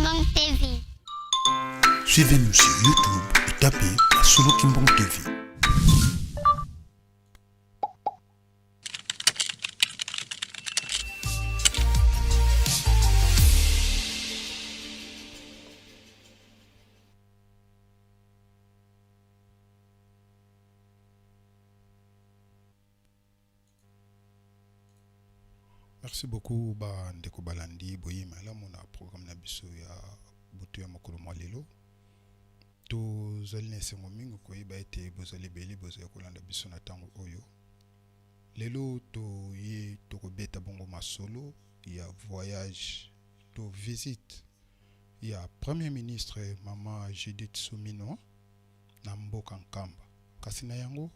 Kimbang TV. Suivez-nous sur YouTube et tapez Masolo Kimbangu TV. Merci beaucoup ba ndeko balandi boye malamu na programme na biso ya butu ya mokolo mwa lelo. Tozali na esengo mingi koyeba ete bozali ebele bozali kolanda biso na ntango oyo. Lelo toye tokobeta bongo masolo ya voyage to visite ya Premier ministre mama Judith Suminwa na mboka Nkamba. Kasi na yango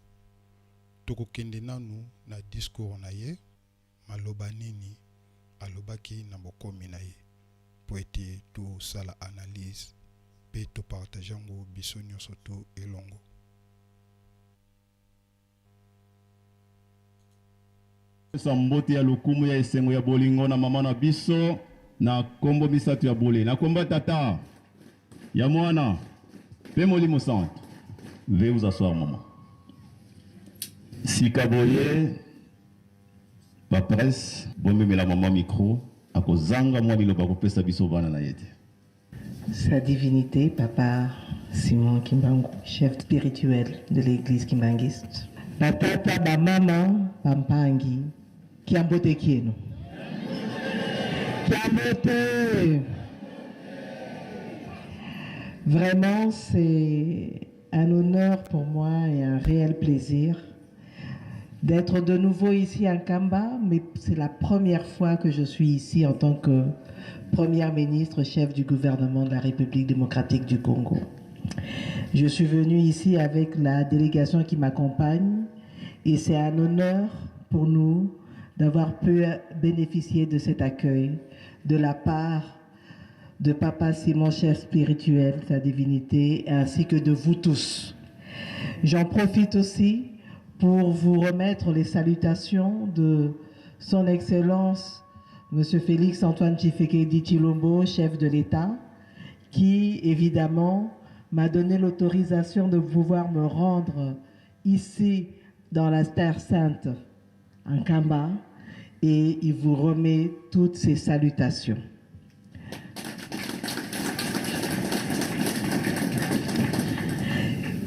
tokokende nanu na discours na ye, maloba nini alobaki na bokomi na ye mpo ete tosala analyse mpe to partager yango biso nionso to elongo. Pesa mbote ya lokumu ya esengo ya bolingo na mama na biso na kombo misatu ya bule na kombo ya Tata, ya Mwana pe Molimo Santu. Veuillez vous asseoir maman. Sika boye ba presse bomemela maman micro akozanga mwa liloba kopesa biso bana na ye te. Sa divinité papa Simon Kimbangu chef spirituel de l'eglise kimbanguiste ba tata ba mama ba mpangi kiambote kieno kiambote vraiment c'est un honneur pour moi et un réel plaisir d'être de nouveau ici à Nkamba, mais c'est la première fois que je suis ici en tant que première ministre, chef du gouvernement de la République démocratique du Congo. Je suis venue ici avec la délégation qui m'accompagne et c'est un honneur pour nous d'avoir pu bénéficier de cet accueil de la part de Papa Simon, chef spirituel, sa divinité, ainsi que de vous tous. J'en profite aussi pour vous remettre les salutations de Son Excellence, Monsieur Félix Antoine Tshisekedi Tshilombo, chef de l'État, qui, évidemment, m'a donné l'autorisation de pouvoir me rendre ici, dans la Terre Sainte, en Kamba, et il vous remet toutes ses salutations.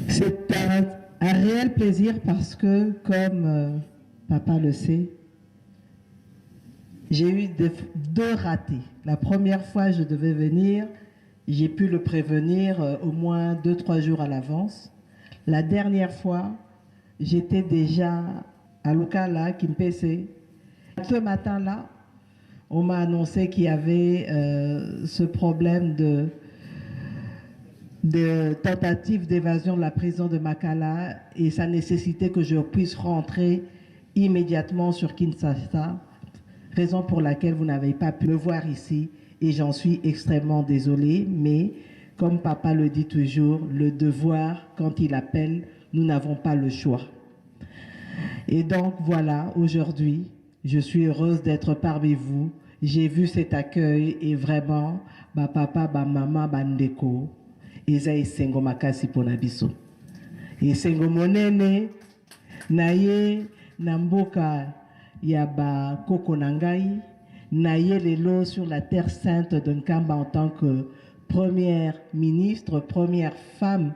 C'est un, un réel plaisir parce que, comme euh, papa le sait, j'ai eu deux ratés. La première fois, je devais venir, j'ai pu le prévenir euh, au moins deux, trois jours à l'avance. La dernière fois, j'étais déjà à Lukala, Kimpese. Ce matin-là, on m'a annoncé qu'il y avait euh, ce problème de, de tentative d'évasion de la prison de Makala et ça nécessitait que je puisse rentrer immédiatement sur Kinshasa, raison pour laquelle vous n'avez pas pu me voir ici et j'en suis extrêmement désolée, mais comme papa le dit toujours, le devoir, quand il appelle, nous n'avons pas le choix. Et donc voilà, aujourd'hui, je suis heureuse d'être parmi vous. J'ai vu cet accueil et vraiment, ba papa, ba mama, ba ndeko, eza esengo makasi pona biso. Esengo monene na ye na mboka ya ba koko na ngai, na ye lelo sur la terre sainte de Nkamba en tant que première ministre, première femme,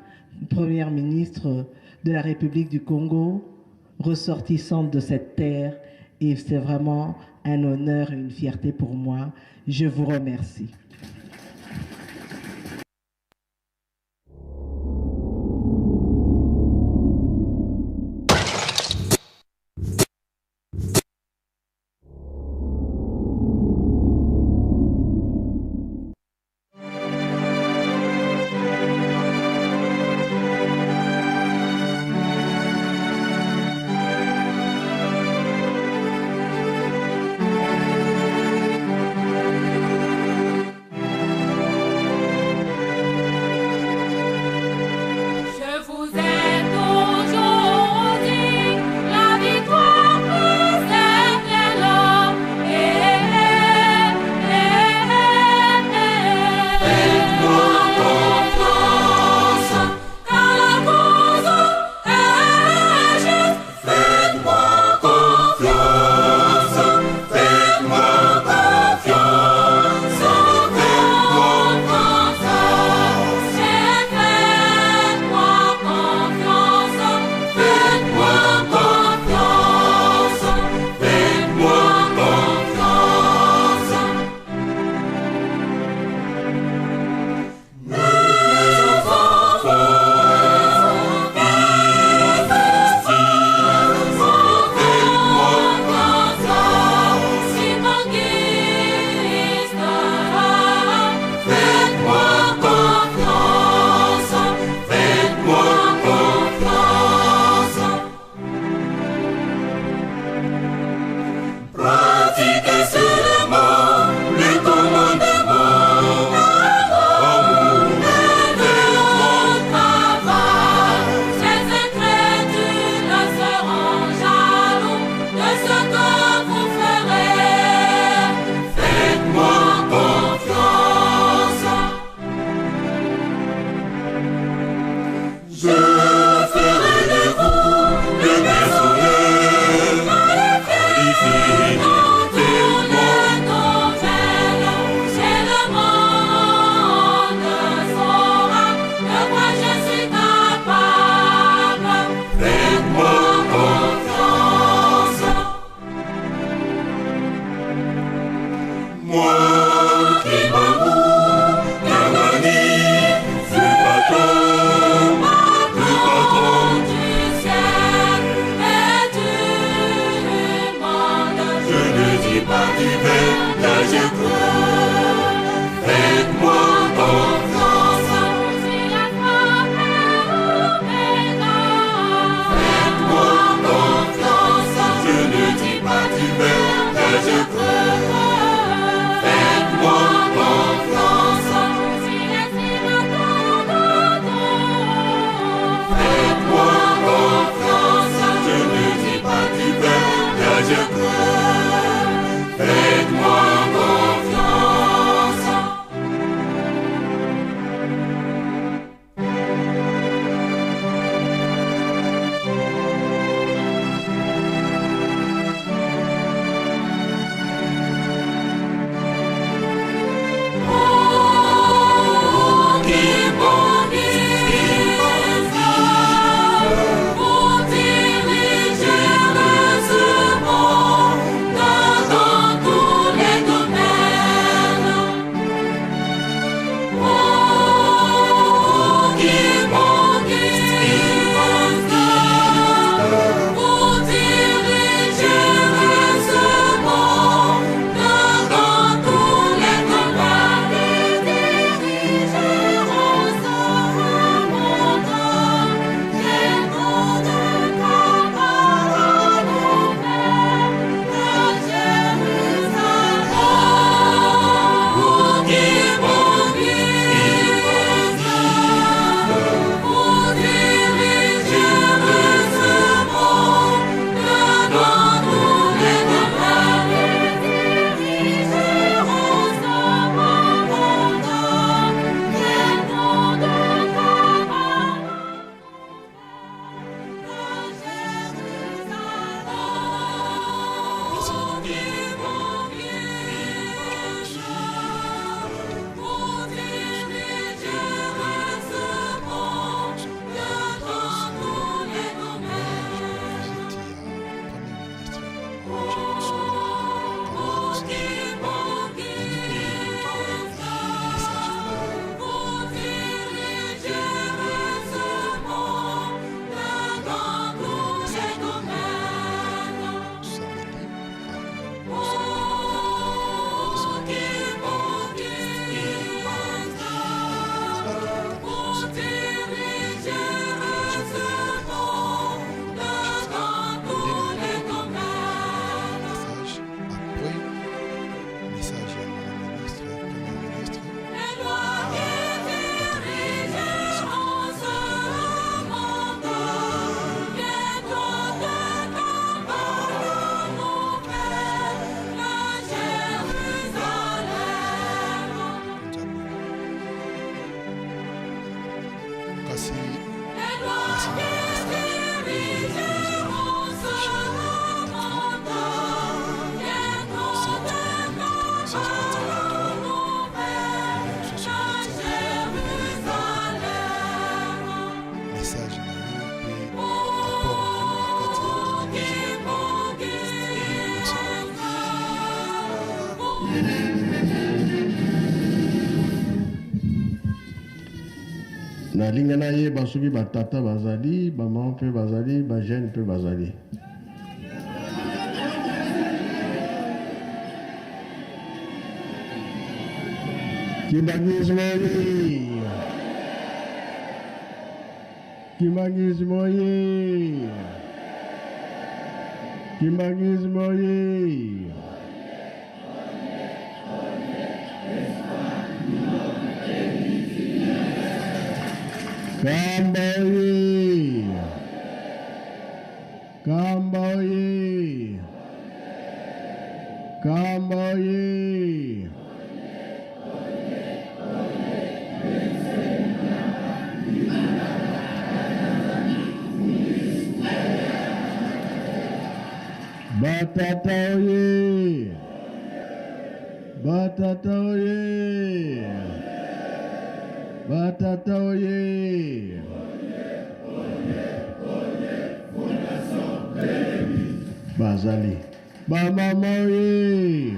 première ministre de la République du Congo, ressortissante de cette terre et c'est vraiment un honneur et une fierté pour moi. Je vous remercie. Moi qui m'avoue, Cavani, le patron, le patron du ciel et du monde. Je ne dis pas du bien, là je cours. Faites-moi confiance. Faites-moi confiance. Je ne dis pas du bien, là je cours. Faites-moi confiance. Faites-moi confiance. Je ne dis pas du bien, là je cours. Faites-moi confiance. Oh, qui bon guide, vous dirigerez ce monde dans tous les domaines. Oh, qui bon guide, vous dirigerez ce monde dans tous les domaines. Visite ya Premier ministre Mama Jacques Songolo Message après message ya mama ministre premier ministre. Kasi na nsima ya message message na yo mpe apport na yo na kati ya analyse. Merci beaucoup. Nalingi nayeba soki batata bazali, bamama mpe bazali, bajeune mpe bazali. Kimbanguisme oye! Kimbanguisme oye! Kimbanguisme oye! Kamba oye! Kamba oye! Kamba oye! Batata oye! Batata oye! Batata oye! Bazali. Bamama oye!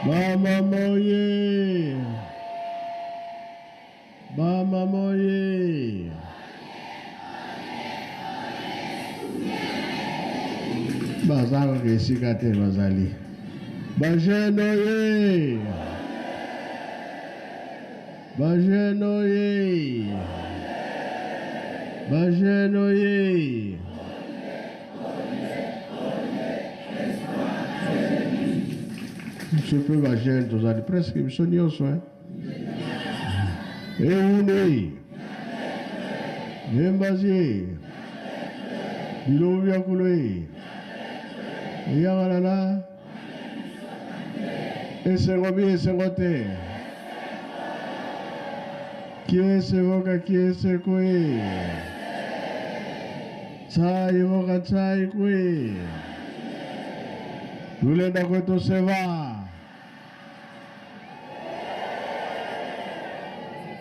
Bamama oye! Bamama oye! Baza kaka esika te bazali. Ba jeune oye! Ba jeune oye! Ba jeune oye! Biso mpe ba jeune tozali presque biso nyonso eh? Eune Embazi e Bilobo bya kulo e Eyangalala Esengo bi esengo te Kiese voka kiese kwe Tsai voka tsai kwe Tulenda kwetu seva.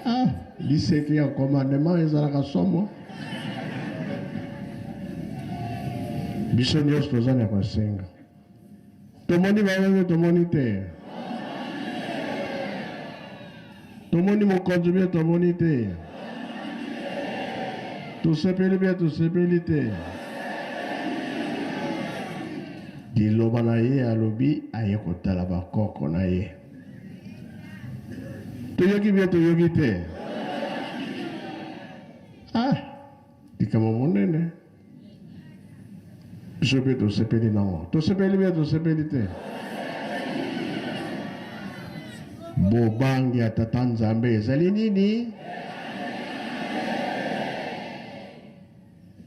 Ah, liseki ya commandement ezalaka somo. Biso nyonso toza na kosenga. Tomoni bango tomoni te. Tomoni mokonzi bien tomoni te. Tosepeli bien tosepeli te. Liloba na ye alobi aye kotala bakoko na ye. Toyoki bien toyoki te. Ah, likambo monene. Biso mpe tosepeli nango. Tosepeli bien tosepeli te. Bobangi ya Tata Nzambe ezali nini?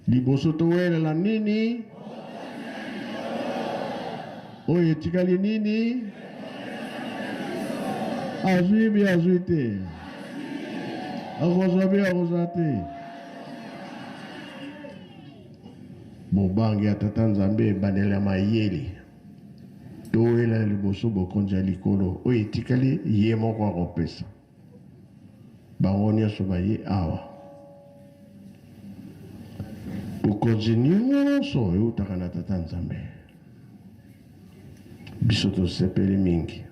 Liboso towelela nini? Oyo etikali nini? Azwi bi azwi te. Akozwa bi akozwa te. Bobangi ya Tata Nzambe ebandeli ya mayele. Towelela liboso bokonzi ya likolo. Oyo etikali ye moko akopesa. Bango nyonso baye awa. Bokonzi nyonso eutaka na Tata Nzambe. Biso tosepeli mingi.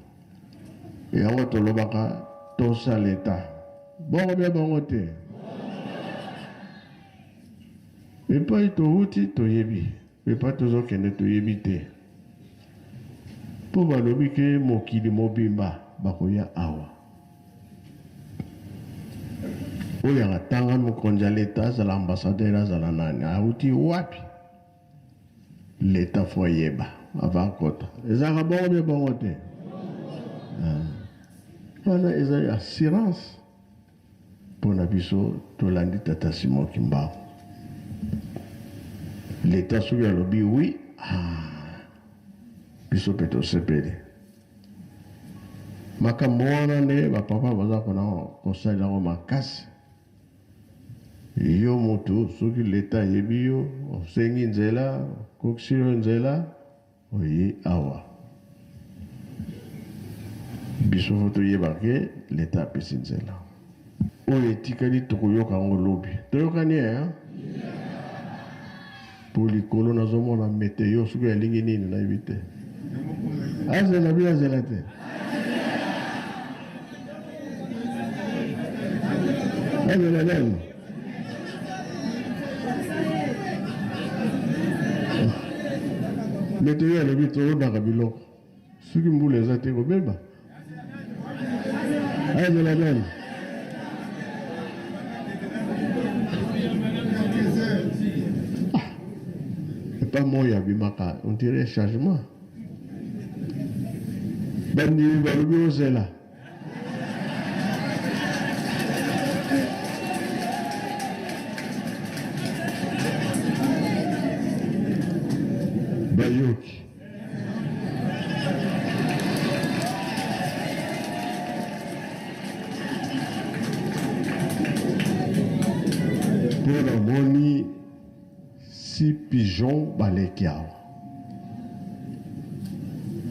Yango tolobaka tosa leta. Bongo bia bongo te. Epai touti toyebi, epai tozokende toyebi te. Mpo balobi ke mokili mobimba bakoya awa. Oyo akatanga mokonzi ya leta azala ambassadeur azala nani auti wapi? Leta fo ayeba avant akota. Ezalaka bongo bia bongo te. Wana ezali assurance mpona biso tolandi Tata Simon Kimbangu. Leta soki alobi oui, ah, biso mpe tosepeli. Makambo wana nde bapapa baza kona kosalela yango makasi. Yo motu soki leta ayebi yo, osengi nzela, okokisi yo nzela, oye awa. Biso fo toyeba ke leta apesi nzela. Oyo etikali tokoyoka yango lobi. Toyokani eh? Po likolo nazomona meteo soki alingi nini nayebi te. Azela bi azela te. Azela nani? Meteo alobi toyondaka biloko. Soki mbula eza te kobeba. Azela nani? Epa moyo abimaka on dirait changement. Bandimi balobi ozela. Bayoki. Mpo namoni si pigeon baleki awa.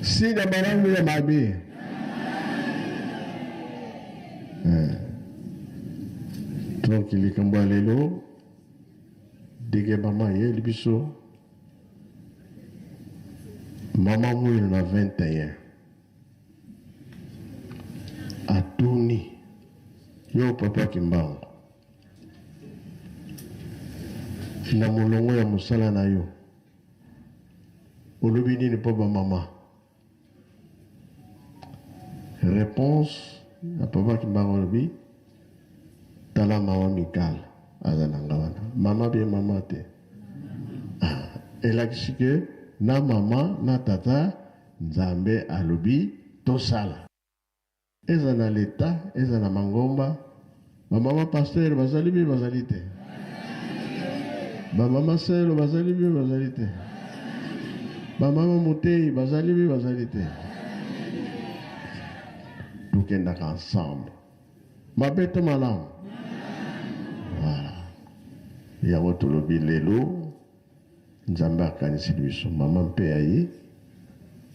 Si na malamu ya mabe. Donc likambo ya lelo ndenge mama ayeli biso mama Mwilu na 21. Yo papa Kimbangu, na molongo ya mosala na yo, olobi nini mpo ba mama? Reponse ya papa Kimbangu alobi, tala mama Mikal aza na nga wana. Mama bien mama te. Ah, elakisi ke na mama na tata Nzambe alobi tosala. Eza na l'etat, eza na mangomba, ba mama pasteur bazali bien bazali te? Ba mama selo bazali bien bazali te? Ba mama moteyi bazali bien bazali te? Tokendaka ensemble. Mabe to malamu? Voilà. Yango tolobi lelo Nzambe akaniseli biso mama mpe aye,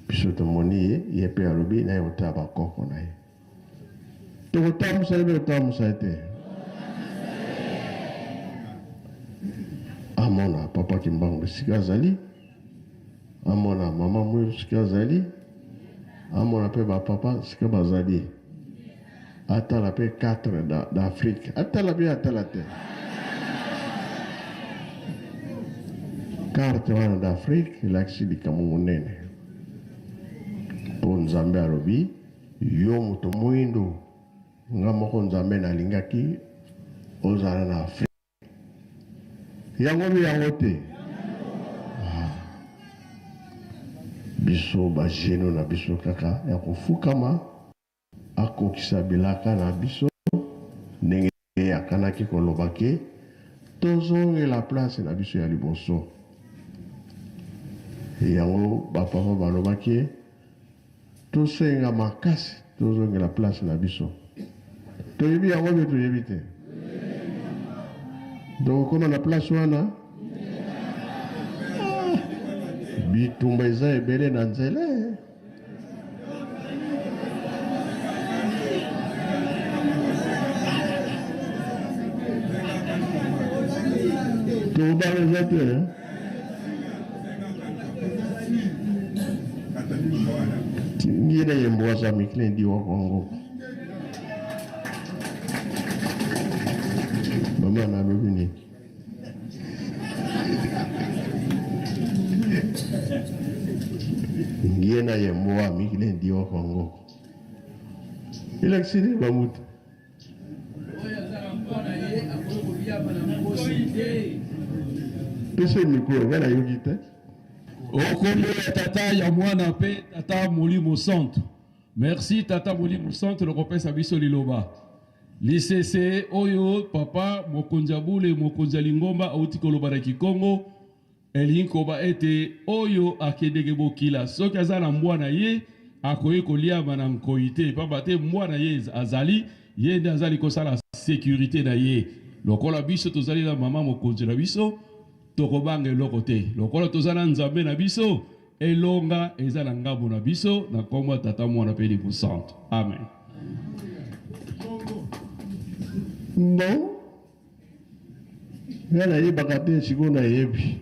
biso tomoni ye, ye mpe alobi naye kotala bakoko na ye. Tokotambusa ye mpe kotambusa ye te. Amona papa Kimbangu esika azali, amona mama Mwilu esika azali, amona mpe bapapa esika bazali. Atala pe 4 d'Afrique. Atala bien atala te. Carte wana d'Afrique elakisi likambo monene. Po Nzambe alobi yo moto mwindu nga moko Nzambe nalingaki ozala na Afrique. Yango bi yango te. Ah. Biso ba genoux na biso kaka ya kofukama. Akokisa bilaka na biso ndenge akanaki koloba ke tozongela place na biso ya liboso. Yango ba papa balobaki tosenga makasi tozongela place na biso. Toyebi yango be toyebi te? Tokokoma na place wana? Ah, bitumba eza ebele na nzela. Tobala eza te ngine yembo aza mikili ndi wa Kongo. Mama nalobi nini? Ngie na ye mboa mikili ndi wa Kongo. Elakisi nini bamutu? Pesa micro, nga nayoki te. Okombo ya Tata, ya Mwana mpe Tata Molimo Santu. Merci Tata Molimo Santu lokopesa biso liloba. Lisese oyo papa mokonzi ya bule mokonzi ya lingomba auti koloba na Kikongo elingi koba ete oyo akendeke bokila soki aza na mbwa na ye akoki koliama na nkoi te pamba te mbwa na ye azali ye nde azali kosala securite na ye. Lokola biso tozali na mama mokonzi na biso tokobanga eloko te lokola toza na Nzambe na biso. Elonga eza na ngambo na biso na nkombo ya Tata, Mwana mpe Elimo Santu. Amen. Bon, nga nayebaka te, sikoyo nayebi.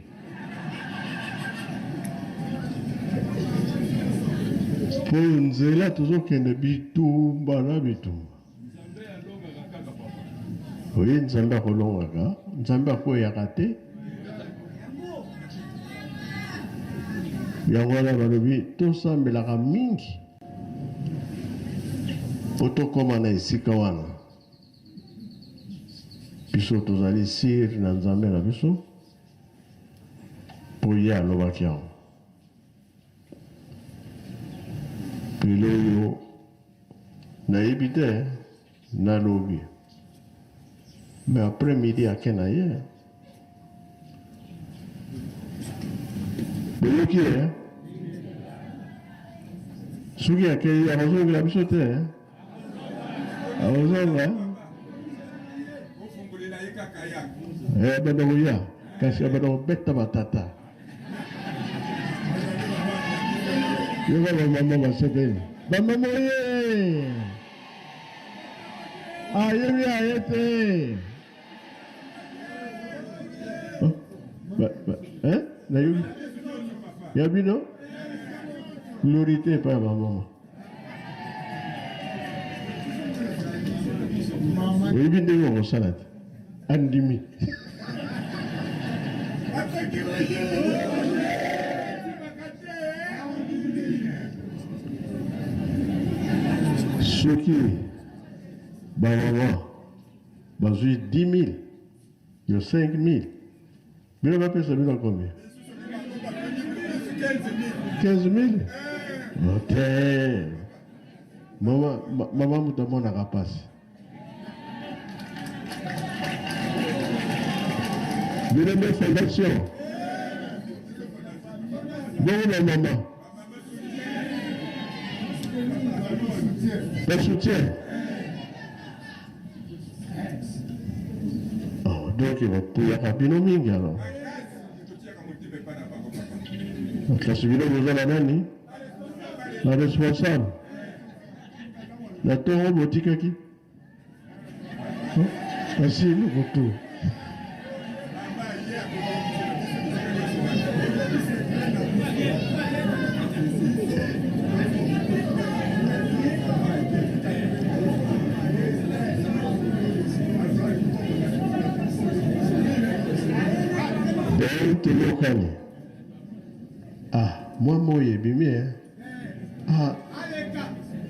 Po nzela tozokende bitumba na bitumba. Oye Nzambe akolongaka, Nzambe akweyaka te. Yango wana balobi tosambelaka mingi mpo tokóma na esika wana. Biso tozali sire na Nzambe na biso mpo ye alobaki yango. Lelo oyo nayebi te nalobi mais après midi ake na ye boyoki ye soki akei akozongela biso te akozonga abanda koya kasi abanda kobeta batata Yoka ba mama basepeli. Ba mama oye! Ayebi aye te. Eh? Nayoki. Ya bino? Glory te epai ya ba mama. Oyebi ndenge okosala te. Andimi. Soki ba mama bazwi 10 000 yo 5 000 bino bapesa bino combien? 15 000 te mama mama moto amonaka mpasi bino nde fondation bongo ba mama ba soutien oh, donc bakuyaka bino mingi alors kasi bino boza na nani na responsable na ntongo botikaki kasi eloko to toyokani ah mwa moi ebimi eh? Ah,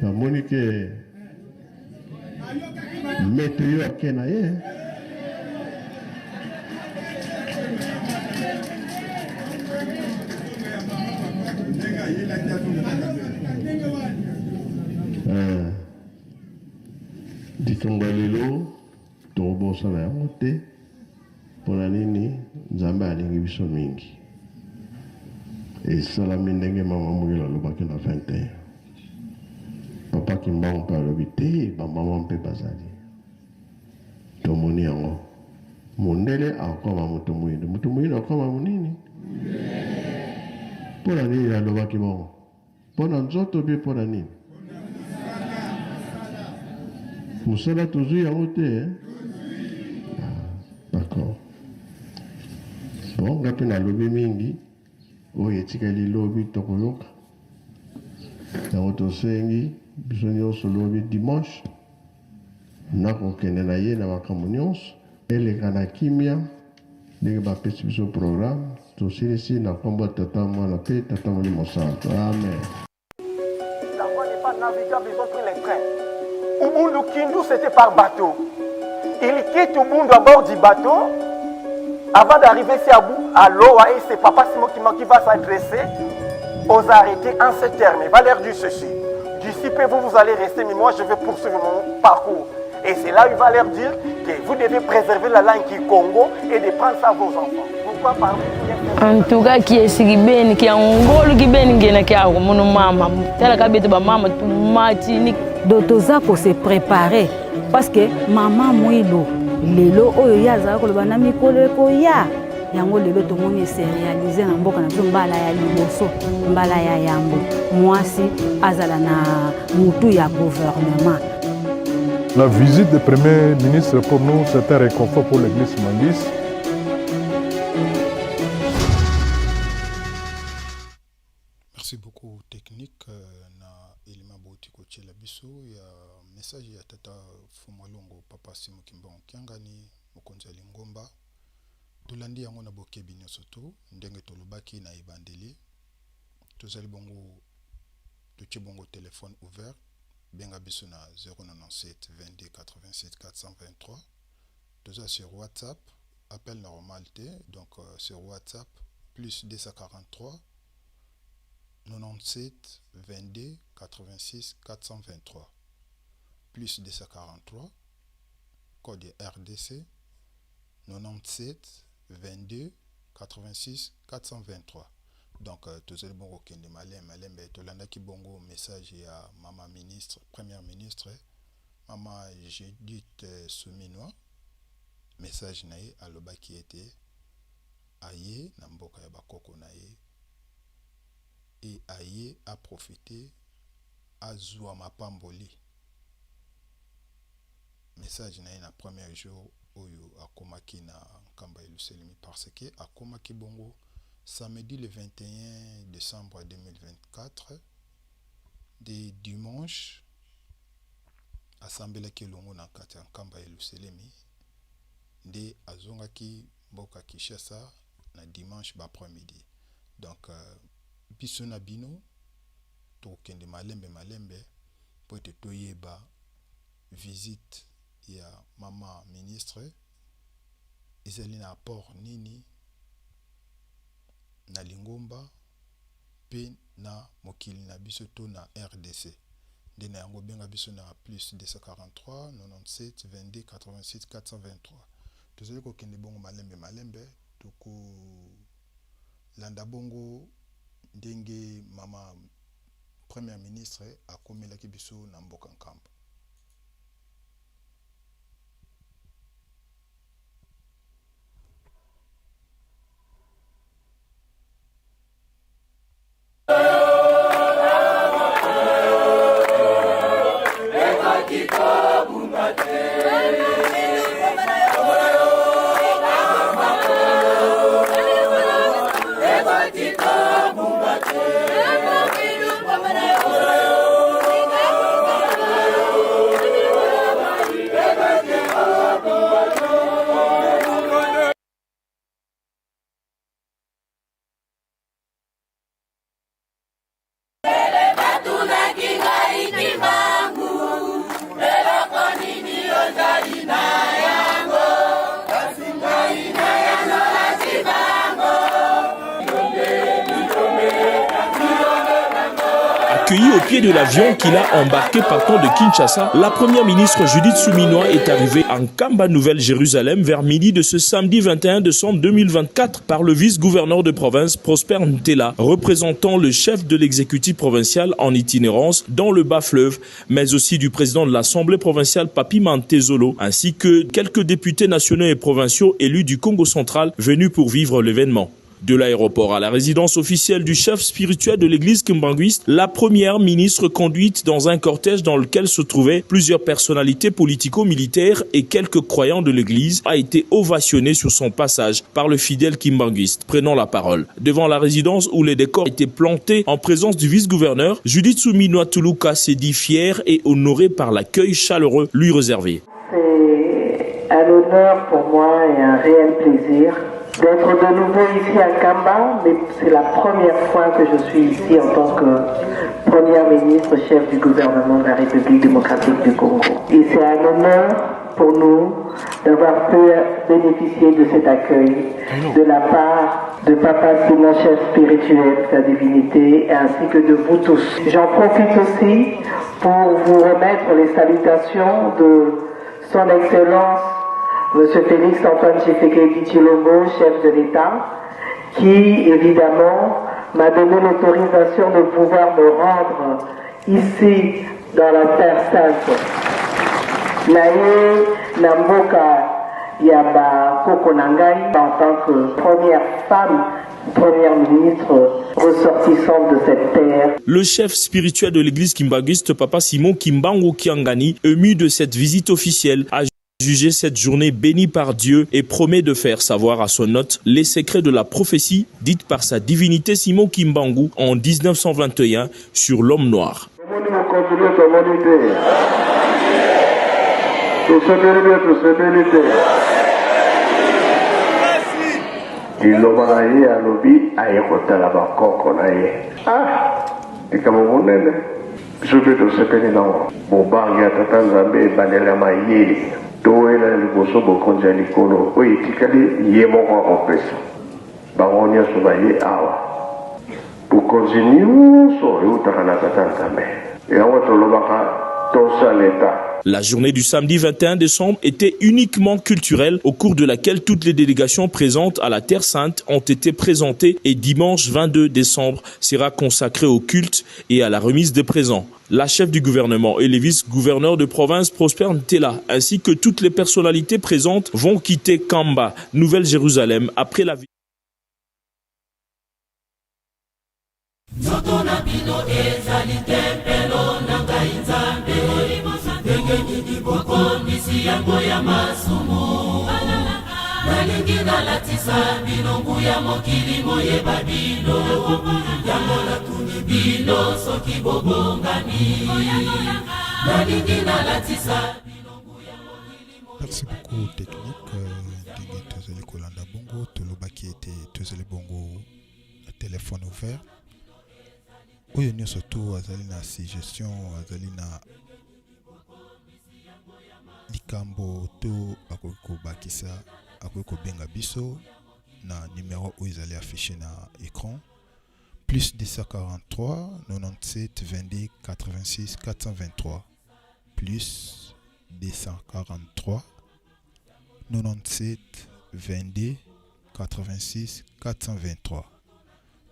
namoni ke meteo ake na ye. Eh, likambo ya lelo tokobosana yango te. Mpo na nini Nzambe alingi biso mingi? Esalami ndenge mama Muyelo alobaki na 21. Papa Kimbangu mpe alobi te, ba mama mpe bazali. Tomoni yango. Mondele akoma moto moyindo, moto moyindo akoma monini? Mpo na nini alobaki bongo? Mpo na nzoto bie mpo na nini? Mosala tozwi yango te eh? Ah, d'accord. Bon, nga mpe nalobi mingi, oyo etikali lobi tokoyoka. Yango tosengi biso nyonso lobi dimanche nakokende na ye na makambo nyonso eleka na kimia ndenge bapesi biso programme tosilisi na nkombo ya Tata, Mwana mpe Tata Molimo Santu. Amen. La voie n'est pas navigable, ils ont pris les trains. Ubundu Kindu, c'était par bateau. Il quitte Ubundu à bord du bateau. Avant d'arriver ici à, à Loa, et c'est Papa Simon qui, qui va s'adresser aux arrêtés en ces termes. Il va leur dire ceci. D'ici peu, vous, vous allez rester, mais moi, je vais poursuivre mon parcours. Et c'est là où il va leur dire que vous devez préserver la langue qui Congo et de prendre ça à vos enfants. Pourquoi parler En tout cas, qui est kibeni kia ngolu kibeni ngena kia munu mama tala kabeto ba mama tumati donc toza ko se préparer parce que mama Mwilu lelo oyo ye azalaka koloba na mikolo ekoya yango lelo tomoni ese réalise na mboka na biso mbala ya liboso mbala ya yambo mwasi azala na mutu ya gouvernement. La visite du Premier ministre pour nous, c'est un réconfort pour l'église Manguiste. Merci beaucoup technique euh, na elima boti kotiela biso ya message ya tata Fumalongo papa Simo Kimbangu Kiangani mokonzi ya lingomba. Tolandi yango na bokebi nyonso tu ndenge tolobaki na ebandeli tozali bongo totie bongo telephone ouvert benga biso na 097 22 87 423 toza sur WhatsApp appel normal te donc euh, sur WhatsApp plus 243 97 22 86 423 plus 243 code RDC 97 22 86 423 donc euh, tozali bongo kokende malembe malembe tolandaki bongo message ya mama ministre première ministre mama Judith euh, Suminwa message na ye alobaki ete aye na mboka ya bakoko na ye e aye aprofite azwa mapamboli message na ye na premier jour oyo akomaki na Nkamba Yelusalemi parce que akomaki bongo samedi le 21 décembre 2024 de dimanche. asambelaki elongo na kati ya Nkamba Yelusalemi nde azongaki mboka Kinshasa na dimanche ba après midi. Donc biso na bino tokokende malembe malembe mpo ete toyeba visite ya mama ministre ezali na apport nini na lingomba mpe na mokili na biso to na rdc. Nde na yango benga biso na plus 243 97 22 87 423. Tozali kokende bongo malembe malembe, tokolanda bongo ndenge mama première ministre akomelaki biso na mboka Nkamba. Accueilli au pied de l'avion qu'il a embarqué partant de Kinshasa, la première ministre Judith Suminwa est arrivée en Kamba Nouvelle-Jérusalem vers midi de ce samedi 21 décembre 2024 par le vice-gouverneur de province Prosper Ntela, représentant le chef de l'exécutif provincial en itinérance dans le bas-fleuve, mais aussi du président de l'Assemblée provinciale Papi Mantezolo, ainsi que quelques députés nationaux et provinciaux élus du Congo central venus pour vivre l'événement. De l'aéroport à la résidence officielle du chef spirituel de l'église kimbanguiste, la première ministre conduite dans un cortège dans lequel se trouvaient plusieurs personnalités politico-militaires et quelques croyants de l'église, a été ovationnée sur son passage par le fidèle kimbanguiste. Prenant la parole devant la résidence où les décors étaient plantés en présence du vice-gouverneur, Judith Suminwa Tuluka s'est dit fière et honorée par l'accueil chaleureux lui réservé. C'est un honneur pour moi et un réel plaisir d'être de nouveau ici à Nkamba, mais c'est la première fois que je suis ici en tant que première ministre chef du gouvernement de la République démocratique du Congo. Et c'est un honneur pour nous d'avoir pu bénéficier de cet accueil de la part de Papa Simon, chef spirituel, sa divinité, ainsi que de vous tous. J'en profite aussi pour vous remettre les salutations de son Excellence, Monsieur Félix Antoine Tshisekedi Tshilombo, chef de l'État, qui évidemment m'a donné l'autorisation de pouvoir me rendre ici dans la Terre Sainte. Naye na mboka ya ba koko na ngai en tant que première femme, première ministre ressortissante de cette terre. Le chef spirituel de l'église kimbanguiste, Papa Simon Kimbangu Kiangani, ému de cette visite officielle, a jugé cette journée bénie par Dieu et promet de faire savoir à son hôte les secrets de la prophétie dite par sa divinité Simon Kimbangu en 1921 sur l'homme noir. Liloba na ye alobi aye kotala bakoko na ye. Ah! Likambo monene. Biso mpe tosepeli nango. Bobangi ya Tata Nzambe ebandeli ya mayele. Towela liboso bokonzi ya likolo, oyo etikali ye moko akopesa. Bango nionso baye awa. Bokonzi nionso eutaka na Tata Nzambe. Yango tolobaka tosa l'Etat. La journée du samedi 21 décembre était uniquement culturelle, au cours de laquelle toutes les délégations présentes à la Terre Sainte ont été présentées et dimanche 22 décembre sera consacré au culte et à la remise des présents. La chef du gouvernement et les vice-gouverneurs de province Prosper Ntela ainsi que toutes les personnalités présentes vont quitter Kamba, Nouvelle-Jérusalem, après la Nzoto na bino ezali tempelo na ngai Nzambe, ndenge nini bokomisi yango ya masumu? Nalingi nalatisa bino nguya mokili moyeba bino, yango natuni bino soki bobongami. Nalingi nalatisa. Merci beaucoup technique ndenge tozali kolanda bongo tolobaki ete tozali bongo na telefone ouvert oyo nyonso to azali na suggestion azali na likambo to akoki kobakisa akoki kobenga biso na numero oyo ezali affiché na écran plus 243 97 22 86 423 plus 243 97 22 86 423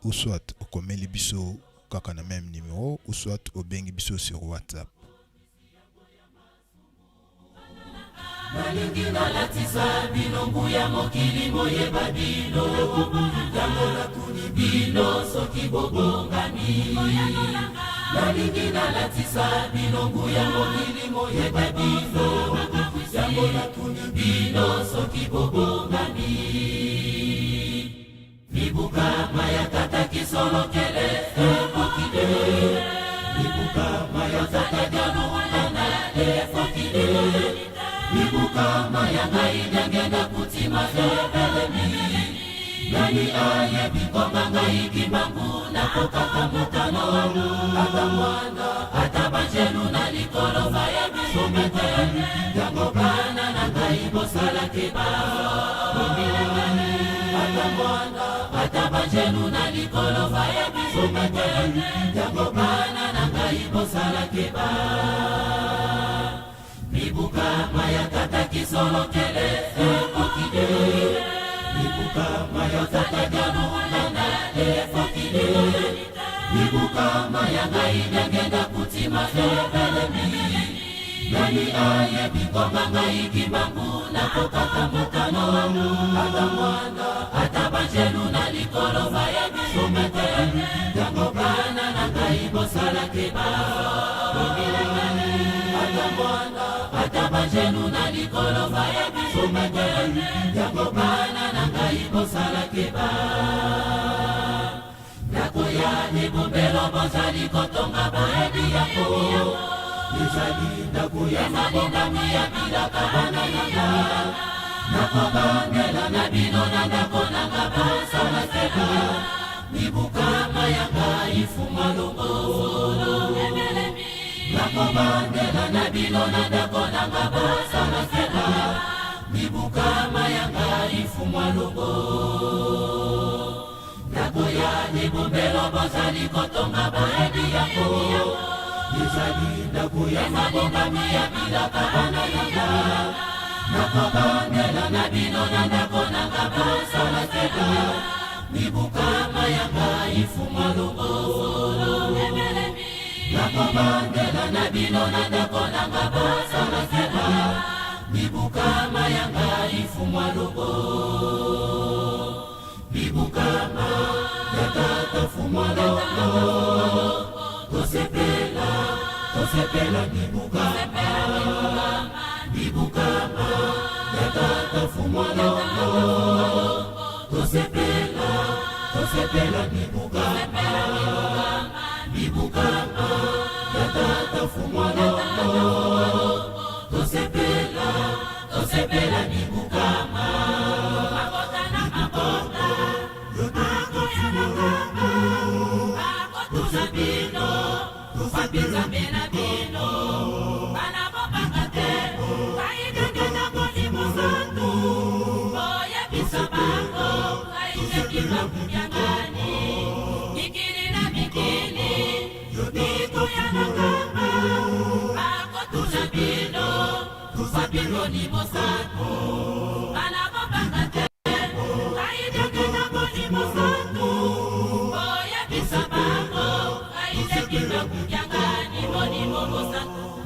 ou soit okomeli biso kaka na même numéro ou soit obengi biso sur WhatsApp. Nalingi nalatisa bino nguya mokili moyeba bino yango natuni bino soki bobongami nalingi nalatisa bino nguya mokili moyeba bino yango natuni bino soki bobongami Mibukama ya tata kisolokele ekokile Mibukama ya tata dialungana ekokile Mibukama ya ngai ndenge nakutima ebelemi Nani ayebi koma ngai kimbangu nakokaka mokano Ata mwana ata banjelu na likolo bayebi somme te Yango bana na ngai bosala keba Ata mwana ata banjelu na likolo bayebi somme te Yango bana na ngai bosala keba Mibukama ya tata kisolokele ekokile Mibukama ya tata dialungana ekokile Mibukama ya ngai ndenge nakutima ebelemi Nani ayebi koma ngai kimbangu nakokaka mokano Ata mwana ata banjelu na likolo bayebi somme te Yango bana na ngai bosala keba Ata mwana ata banjelu na likolo bayebi somme te Yango bana na ngai bosala keba Ndako ya ebombelo bozali kotonga boyebi yango Ezali ndako ya mabongami ya bilaka bana na nga Nakobandela na bino na ndako na nga bosala keba Mibukama ya ngai fuma longo Nakobandela na bino na ndako na nga bosala keba Mibukama ya ngai fuma longo Ndako ya ebombelo bozali kotonga boyebi yango Ezali ndako ya mabongami ya bilaka bana na nga Nakobandela na bino na ndako na nga bosala keba Mibukama ya ngai fuma longo Nakobandela na bino na ndako na nga bosala keba Mibukama ya ngai fuma longo Mibukama ya tata fuma longo Tosepela, tosepela mibukama Mibukama ya tata fuma longo Tosepela, tosepela mibukama Mibukama ya tata fuma longo Tosepela, tosepela mibukama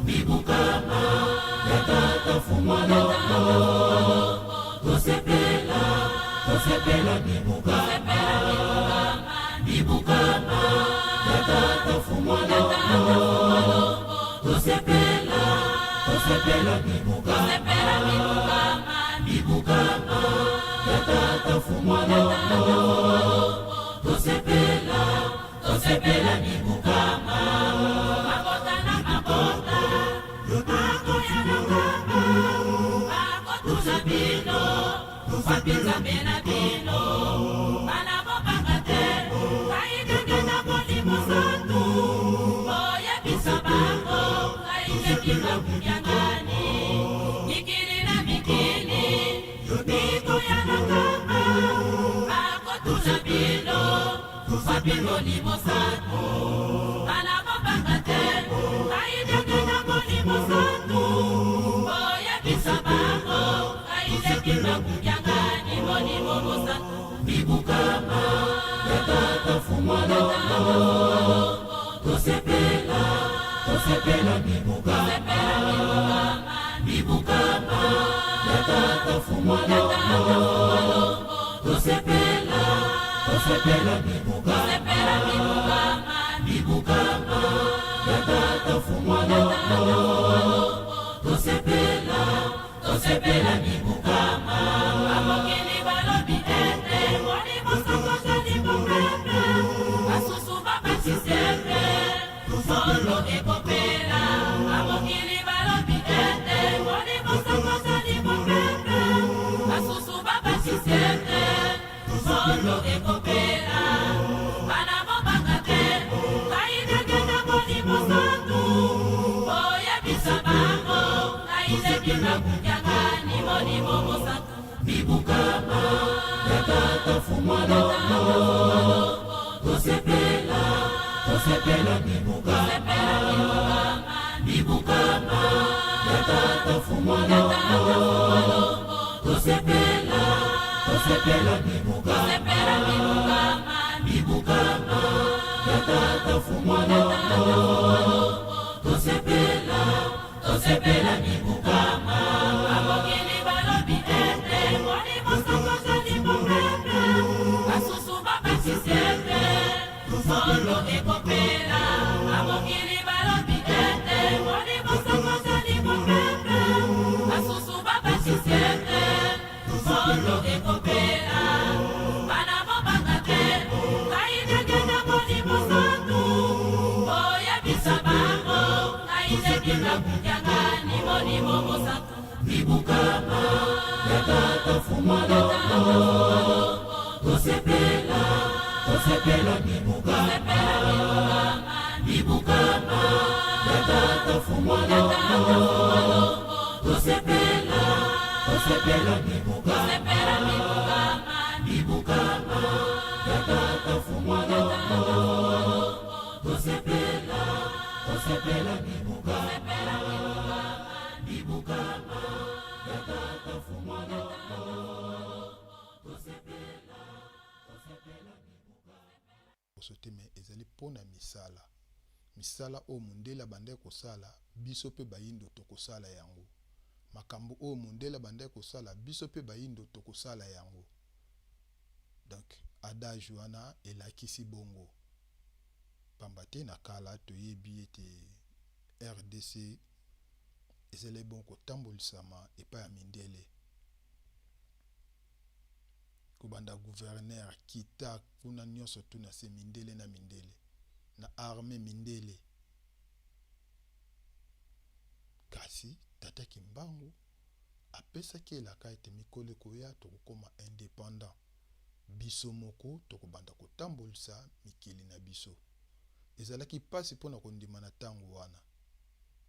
Mibukama ya tata fuma longo Tosepela, tosepela mibukama Mibukama ya tata fuma longo Tosepela, tosepela mibukama Mibukama ya tata fuma longo Tosepela, tosepela mibukama Mabota na mabota. Bakoya na Nkamba, bakotuna bino, wapi Nzambe na bino? Bana bobanga te, ngai ndenge na Molimo Santu, boyebisa bango, ngai nde Kimbangu Kiangani, mikili na mikili, mikoya na Nkamba, bakotuna bino, wapi Molimo Santu? Bana bobanga te, ngai ndenge na Molimo Santu, boyebisa bango, ngai nde Kimbangu Kiangani, Molimo Mosantu. Mibukama ya Tata Fumwa Longo, tosepela, tosepela mibukama, mibukama ya Tata Fumwa Longo, tosepela, tosepela mibukama, mibukama ya Tata Fumwa Longo, tosepela, tosepela mibukama. Bamokili balobi ete Molimo Santu azali mopepe, basusu babatisi ete solo ekopela. Bamokili balobi ete Molimo Santu azali mopepe, basusu babatisi ete solo ekopela. Bana bobanga te, ngai ndenge na Molimo Santu, boyebisa bango, ngai nde Kimbangu Kiangani, Molimo Mosantu. Mibukama ya Tata Fumwa Longo, tosepela, tosepela mibukama, mibukama ya Tata Fumwa Longo, tosepela, tosepela mibukama, mibukama ya Tata Fumwa Longo, tosepela, tosepela mibukama. Bamokili balobi ete Molimo Santu azali mopepe, basusu babatisi ete solo ekopela. Bamokili balobi ete Molimo Santu azali mopepe, basusu babatisi ete solo ekopela. Bana bobanga te, ngai ndenge na Molimo Santu, boyebisa bango, ngai nde Kimbangu Kiangani, Molimo Mosantu. Mibukama ya Tata Fumwa Longo, tosepela, tosepela mibukama, mibukama ya Tata Fumwa Longo, tosepela, tosepela mibukama, mibukama ya Tata Fumwa Longo, tosepela, tosepela mibukama, mibukama ya Tata Fumwa Longo, tosepela, tosepela mibukama. Poso te mais ezali mpo na misala. Misala oyo mondele abandaki kosala, biso mpe bayindo tokosala yango. Makambo oyo mondele abandaki kosala, biso mpe bayindo tokosala yango. Donc adage wana elakisi bongo. Pamba te na kala toyebi ete rdc ezalaki bongo kotambolisama epai ya mindele. Kobanda gouverneur kita kuna nionso tout na se mindele na mindele na armee mindele kasi tata kimbangu apesaki elaka ete mikolo ekoya tokokoma independant biso moko tokobanda kotambolisa mikili na biso ezalaki pasi pona kondima na tango wana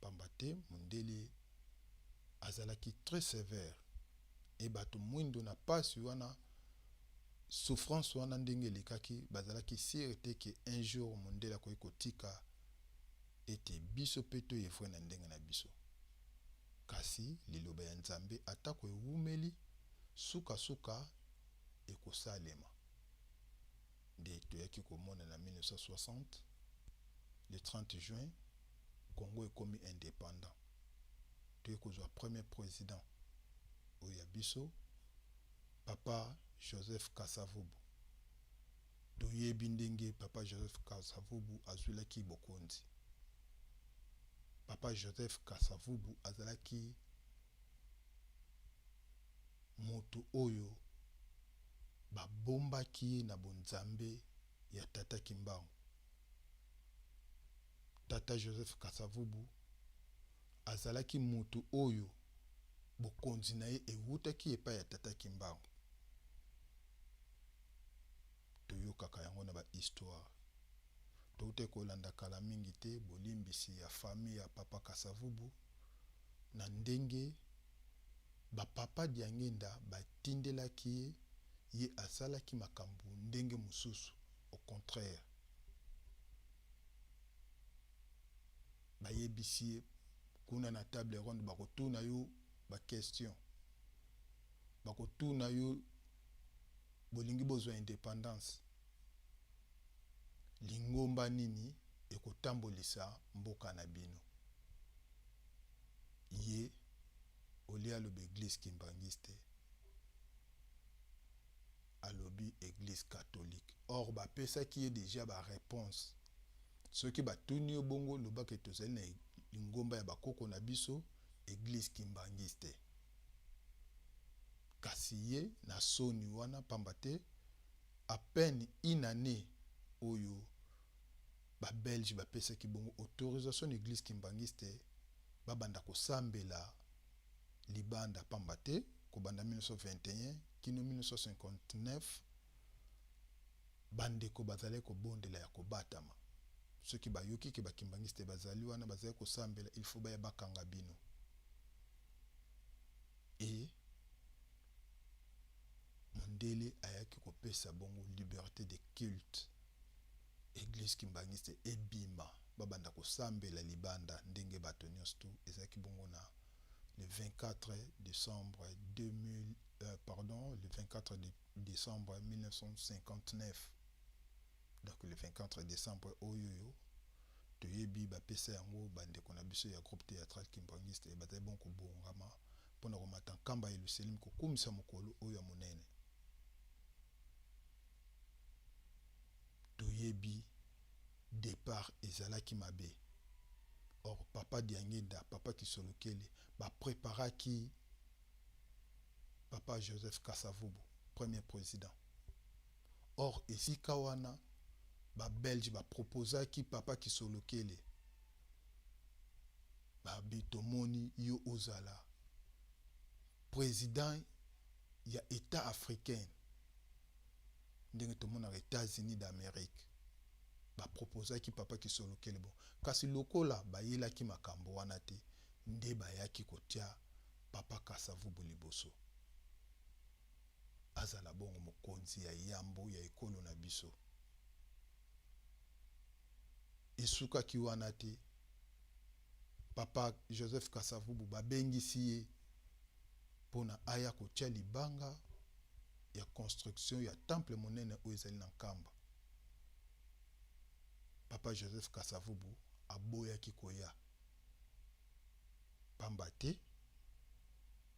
pamba te mundele azalaki très severe et bato mwindo na pasi wana souffrance wana ndenge elekaki bazalaki sur te que un jour mundele akoki kotika ete biso pe to evre na ndenge na biso kasi liloba ya Nzambe atako ewumeli suka suka ekosalema nde toyaki komona na 1960 le 30 juin Congo ekomi independant toye kozua premier president oyo ya biso papa Joseph Kasavubu toyebi ndenge papa Joseph Kasavubu azuilaki bokonzi papa Joseph Kasavubu azalaki moto oyo babombaki ye na bonzambe ya tata Kimbangu. Tata Joseph Kasavubu. Azalaki mutu oyo bokonzi na ye ewutaki epai ya Tata Kimbangu. Toyokaka yango na ba histoires. Towutaki kolanda kala mingi te bolimbisi ya famille ya Papa Kasavubu na ndenge ba Papa Diangienda batindelaki ye, ye asalaki makambo ndenge mosusu, au contraire. Bayebisi ye kuna na table ronde bakotuna yo ba questions, bakotuna yo bolingi bozwa independance, lingomba nini ekotambolisa mboka na bino? Ye au lieu aloba eglise kimbanguiste alobi eglise catholique or bapesaki ye dejà ba reponse. Soki batuni yo bongo loba ke tozali na lingomba ya bakoko na biso eglise kimbanguiste. Kasi ye na soni wana pamba te à peine une annee oyo ba belges bapesaki bongo autorisation na eglise kimbanguiste babanda kosambela libanda pamba te kobanda 1921 kino 1959 Bandeko bazalaki kobondela ya kobatama. Soki bayoki ke ba kimbanguiste bazali wana bazali kosambela il faut baya bakanga bino. Et mundele ayaki kopesa bongo liberte de culte. Eglise kimbanguiste ebima babanda kosambela libanda ndenge bato nionso tout ezalaki bongo na le 24 decembre 2000 pardon le 24 decembre 1959 donc le 24 decembre oyo oyo toyebi bapesa yango bandeko na biso ya groupe theatral kimbanguiste bazali bon kobongama mpona komata nkamba ya Yelusalemi kokumisa mokolo oyo ya monene. Toyebi depart ezalaki mabe or papa Diangenda, papa Kisolokele ba preparaki Papa Joseph Kasavubu, premier president. Or esika wana ba belges ba proposaki papa Kisolokele, babi tomoni yo ozala president ya etat africain ndenge tomonaka Etats-Unis d'Amerique. Ba proposaki papa Kisolokele bon, kasi lokola bayelaki makambo wana te nde bayaki kotia Papa Kasavubu liboso azala bongo mokonzi ya yambo ya ekolo na biso. Esukaki wana te, Papa Joseph Kasavubu babengisi ye pona aya kotia libanga ya construction ya temple monene oyo ezali na Nkamba. Papa Joseph Kasavubu aboyaki koya. Pamba te,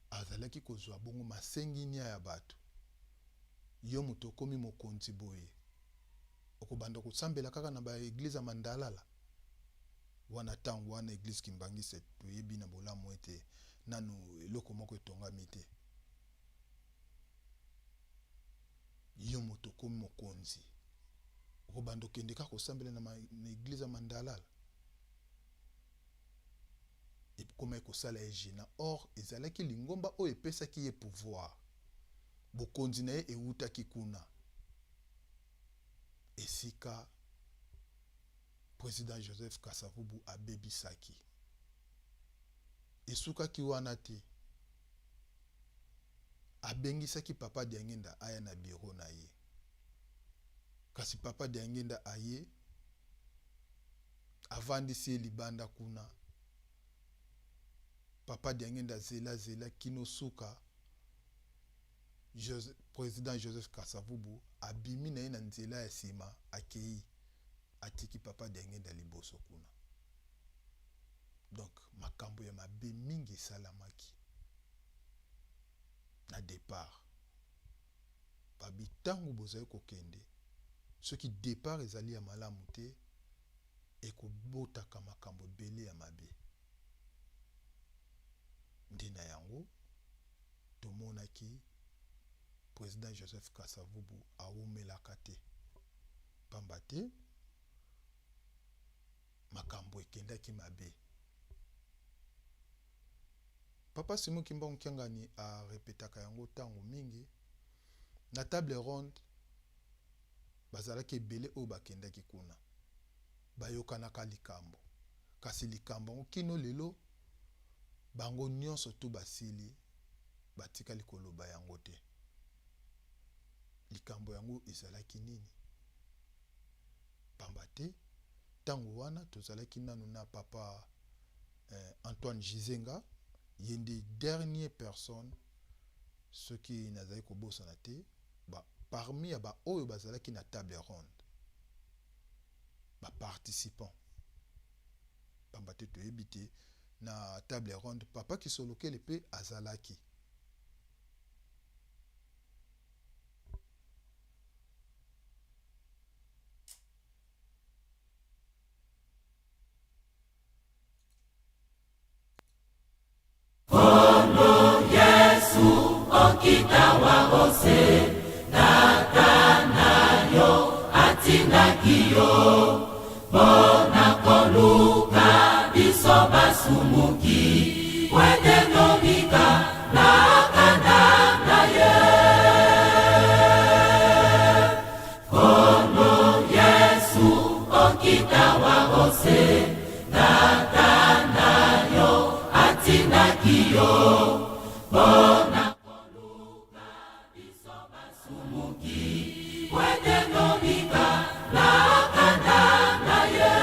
azalaki kozwa bongo masenginia ya bato. Yo moto okomi mokonzi boye, okobanda kosambela kaka na ba eglises ya mandalala? Wana tango wana eglise kimbanguiste toyebi na bolamu ete nanu eloko moko etongami te. Yo moto okomi mokonzi, okobanda okende kaka kosambela na eglise ya mandalala? Ekomaki kosala ye genant or ezalaki lingomba oyo epesaki ye pouvoir. Bokonzi na ye ewutaki kuna esika President Joseph Kasavubu abebisaki. Esukaki wana te, abengisaki Papa Diangienda aya na bureau na ye. Kasi Papa Diangienda aye. Avandisi ye libanda kuna. Papa Diangienda zela zela kino suka Jose, president Joseph Kasavubu abimi na ye na nzela ya sima akeyi atiki papa Diangienda liboso kuna. Donc makambo ya mabe mingi esalamaki na depart. Babi tango bozali kokende soki depart ezali ya malamu te ekobotaka makambo ebele ya mabe. Nde na yango tomonaki President Joseph Kasavubu awumelaka te pamba te makambo ekendaki mabe. Papa Simon Kimbangu Kiangani a repetaka yango tango mingi na table ronde bazalaki ebele oyo bakendaki kuna bayokanaka likambo kasi likambo yango kino lelo bango nionso tout basili batikali koloba yango te. Likambo yango ezalaki nini? Pamba te tango wana tozalaki nanu na papa Antoine Gizenga, ye nde dernier personne soki nazali kobosana te, ba parmi ya ba oyo bazalaki na table ronde, ba participants, pamba te toyebi te na table ronde papa Kisolokele pe azalaki. Nkolo Yesu okita wa ose, Tata na yo atindaki yo mpo na koluka biso basumuki, mpo ete tobika na kanda na ye. Nkolo Yesu okita wa ose, Tata na yo atindaki yo mpo na koluka biso basumuki, mpo ete tobika na kanda na ye.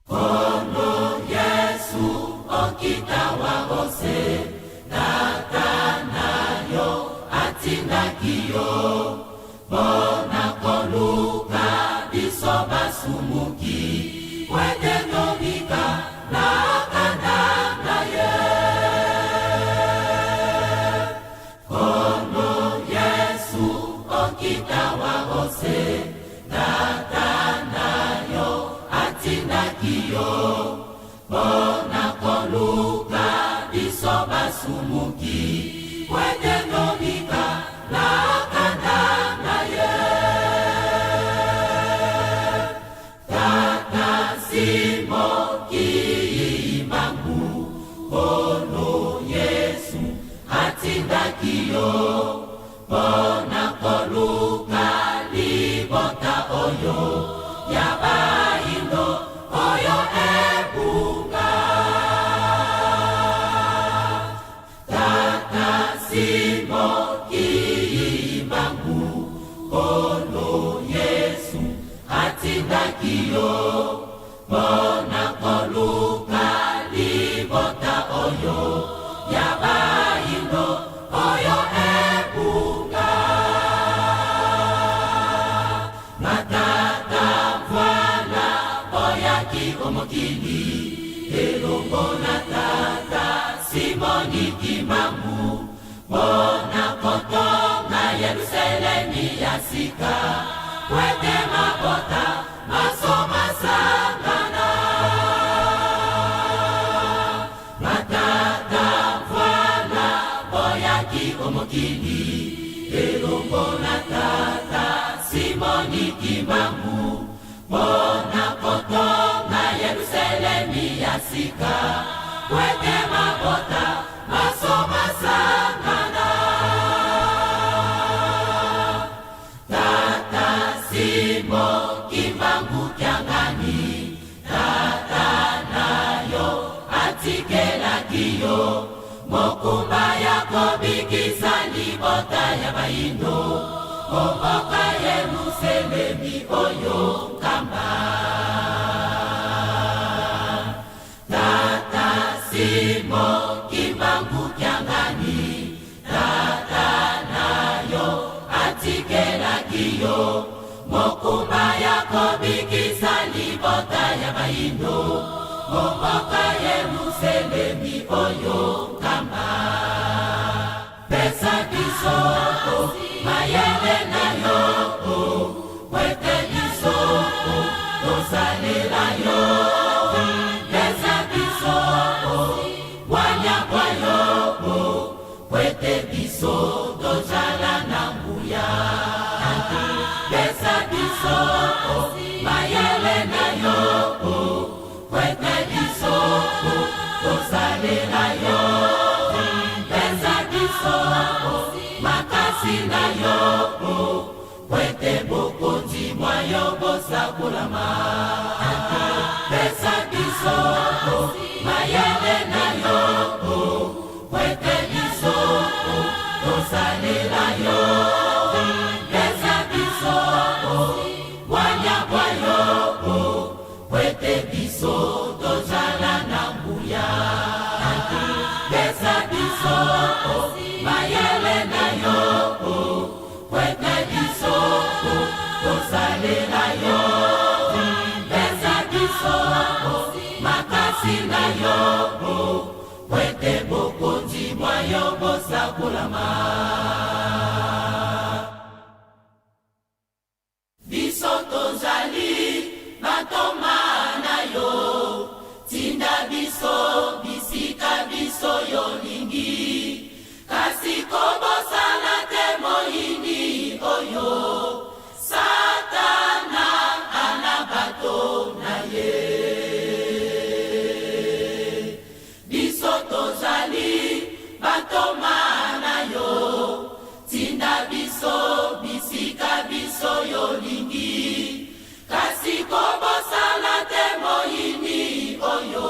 Nkolo Yesu okita wa ose, Tata na yo atindaki yo mpo na koluka biso basumuki, mpo ete tobika na kanda na ye. Nkolo Yesu okita wa ose, Tata na yo atindaki yo mpo na koluka biso basumuki, mpo ete tobika na kanda na ye. Tata Simon Kimbangu, Nkolo Yesu atindaki yo mpo na koluka libota oyo ya baindo oyo ebunga. Tata Simon Kimbangu, Nkolo Yesu atindaki yo mpo na koluka libota oyo ya baindo oyo ebunga. Matata mvwala boyaki o mokili elongo na tata Simoni Kimbangu mpo na kotonga Yelusalemi ya sika, mpo ete mabota manso masangana. Matata mvwala boyaki o mokili elongo na tata Simoni Kimbangu mpo na kotonga Yelusalemi ya sika, mpo ete mabota manso masangana. Tata Simon Kimbangu Kiangani, tata na yo atikelaki yo mokumba ya kobikisa libota ya baindo o mboka Yeluselemi oyo Nkamba. Tata Simon Kimbangu Kiangani, tata na yo atikelaki yo mokumba ya kobikisa libota ya baindo o mboka Yeluselemi oyo Nkamba. Pesa biso mayele na yo, po ete biso tosalela yo. Pesa biso bwanya bwa yo, po ete biso tozala na nguya. Pesa biso mayele na yo, po ete biso. Makasi na yo po ete bokonzi bwa yo bosakolama. Pesa biso mayele na yo po ete biso tosalela yo. Pesa biso bwanya bwa yo po ete biso tozala na nguya. Pesa biso mayele na yo po ete biso tosalela yo. Pesa biso makasi na yo po ete bokonzi bwa yo bosakolama. Biso tozali batoma na yo, tinda biso bisika biso yolingi, kasi kobosana te moyini oyo Satana ana bato na ye. Biso tozali batoma na yo, tinda biso bisika biso yolingi, kasi kobosana te moyini oyo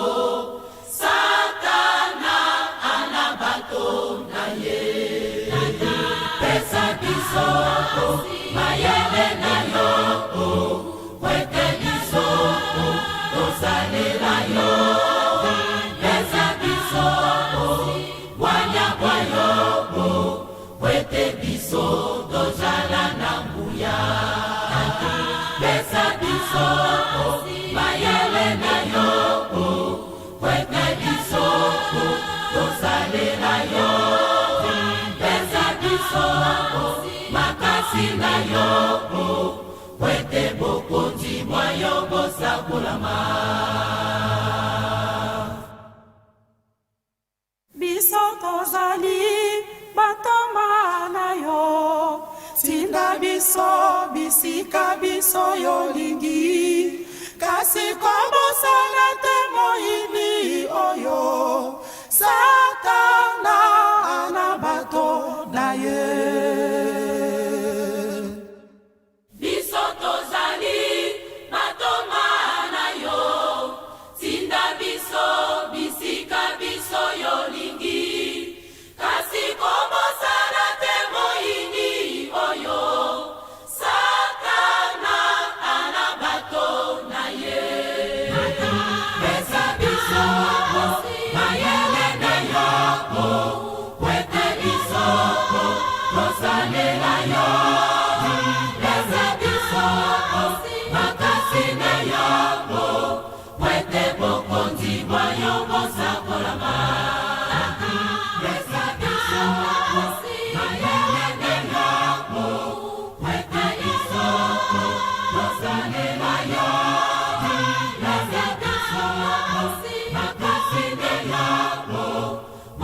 Satana ana bato na ye. Pesa biso mayele na yo po ete biso tosalela yo. Pesa biso bwanya bwa yo po ete biso tozala na nguya. Pesa biso mayele na yo po ete biso tosalela yo. Pesa biso makasi na yo po ete bokonzi bwa yo bosakolama. Biso tozali batoma na yo, tinda biso bisika biso yolingi, kasi kobosana te moyini oyo Satana na bato na ye. Biso tozali batoma na yo, tinda biso bisika biso yolingi, kasi kobosana te moyini oyo Satana ana bato na ye. Pesa biso mayele na yo po ete biso tosalela yo. Pesa biso makasi na yo po ete bokonzi bwa yo bosakolama. Pesa biso mayele na yo po ete biso tosalela yo. Pesa biso makasi na yo po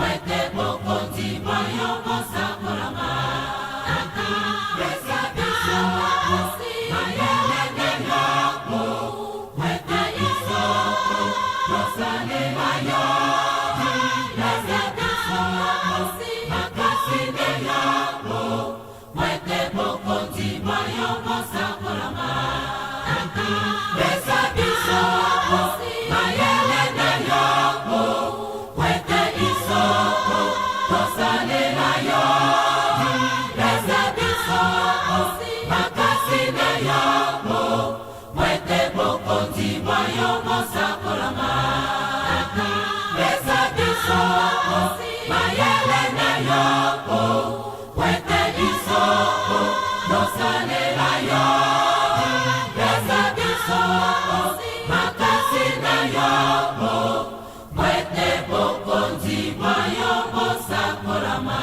ete bokonzi bwa yo bosakolama. Pesa biso mayele na yo po ete biso tosalela yo. Pesa biso makasi na yo po ete bokonzi bwa yo bosakolama. Pesa biso mayele na yo po ete biso tosalela yo. Pesa biso makasi na yo po ete bokonzi bwa yo bosakolama. Pesa biso mayele na yo po ete biso tosalela yo. Pesa biso makasi na yo po ete bokonzi bwa yo bosakolama.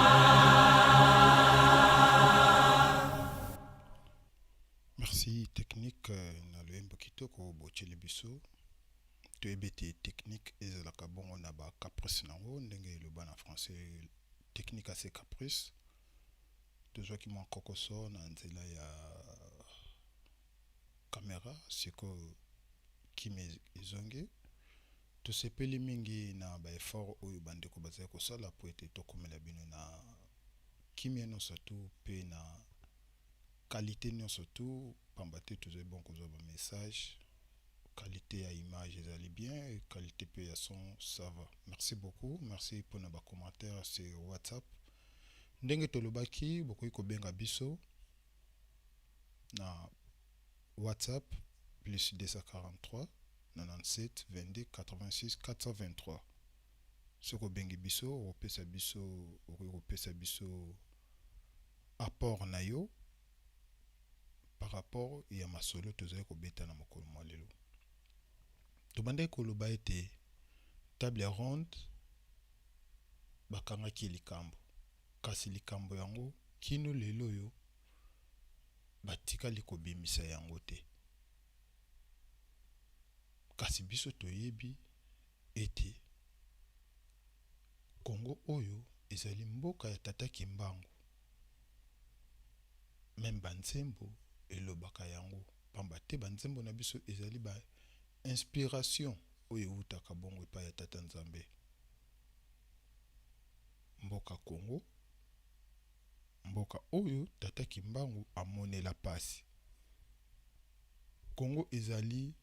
Merci technique na loyembo kitoko botieli biso. Toyebi ete technique ezalaka bongo na ba caprice nango, ndenge eloba na français technique a ses caprices. Tozwaki mwa kokoso na nzela ya camera, sikoyo kimia ezongi. Tosepeli mingi na ba effort oyo bandeko bazali kosala po ete tokomela bino na kimia nyonso tu mpe na qualité nyonso tu, pamba te tozali bon kozwa ba message. Qualité ya image ezali bien, qualité mpe ya son, ça va. Merci beaucoup, merci mpona ba commentaire sur WhatsApp. Ndenge tolobaki, bokoki kobenga biso na WhatsApp plus 243 97 22 86 423. Soki obengi biso, okopesa biso, okoki kopesa biso apport na yo par rapport ya masolo tozali kobeta na mokolo mwa lelo. Tobandaki koloba ete table ronde bakangaki likambo, kasi likambo yango kino lelo oyo batikali kobimisa yango te. Kasi biso toyebi ete Congo oyo ezali mboka ya Tata Kimbangu. Meme ba nzembo elobaka yango, pamba te ba nzembo na biso ezali ba inspiration oyo ewutaka bongo epai ya Tata Nzambe. Mboka Congo, mboka oyo Tata Kimbangu amonela pasi. Congo ezali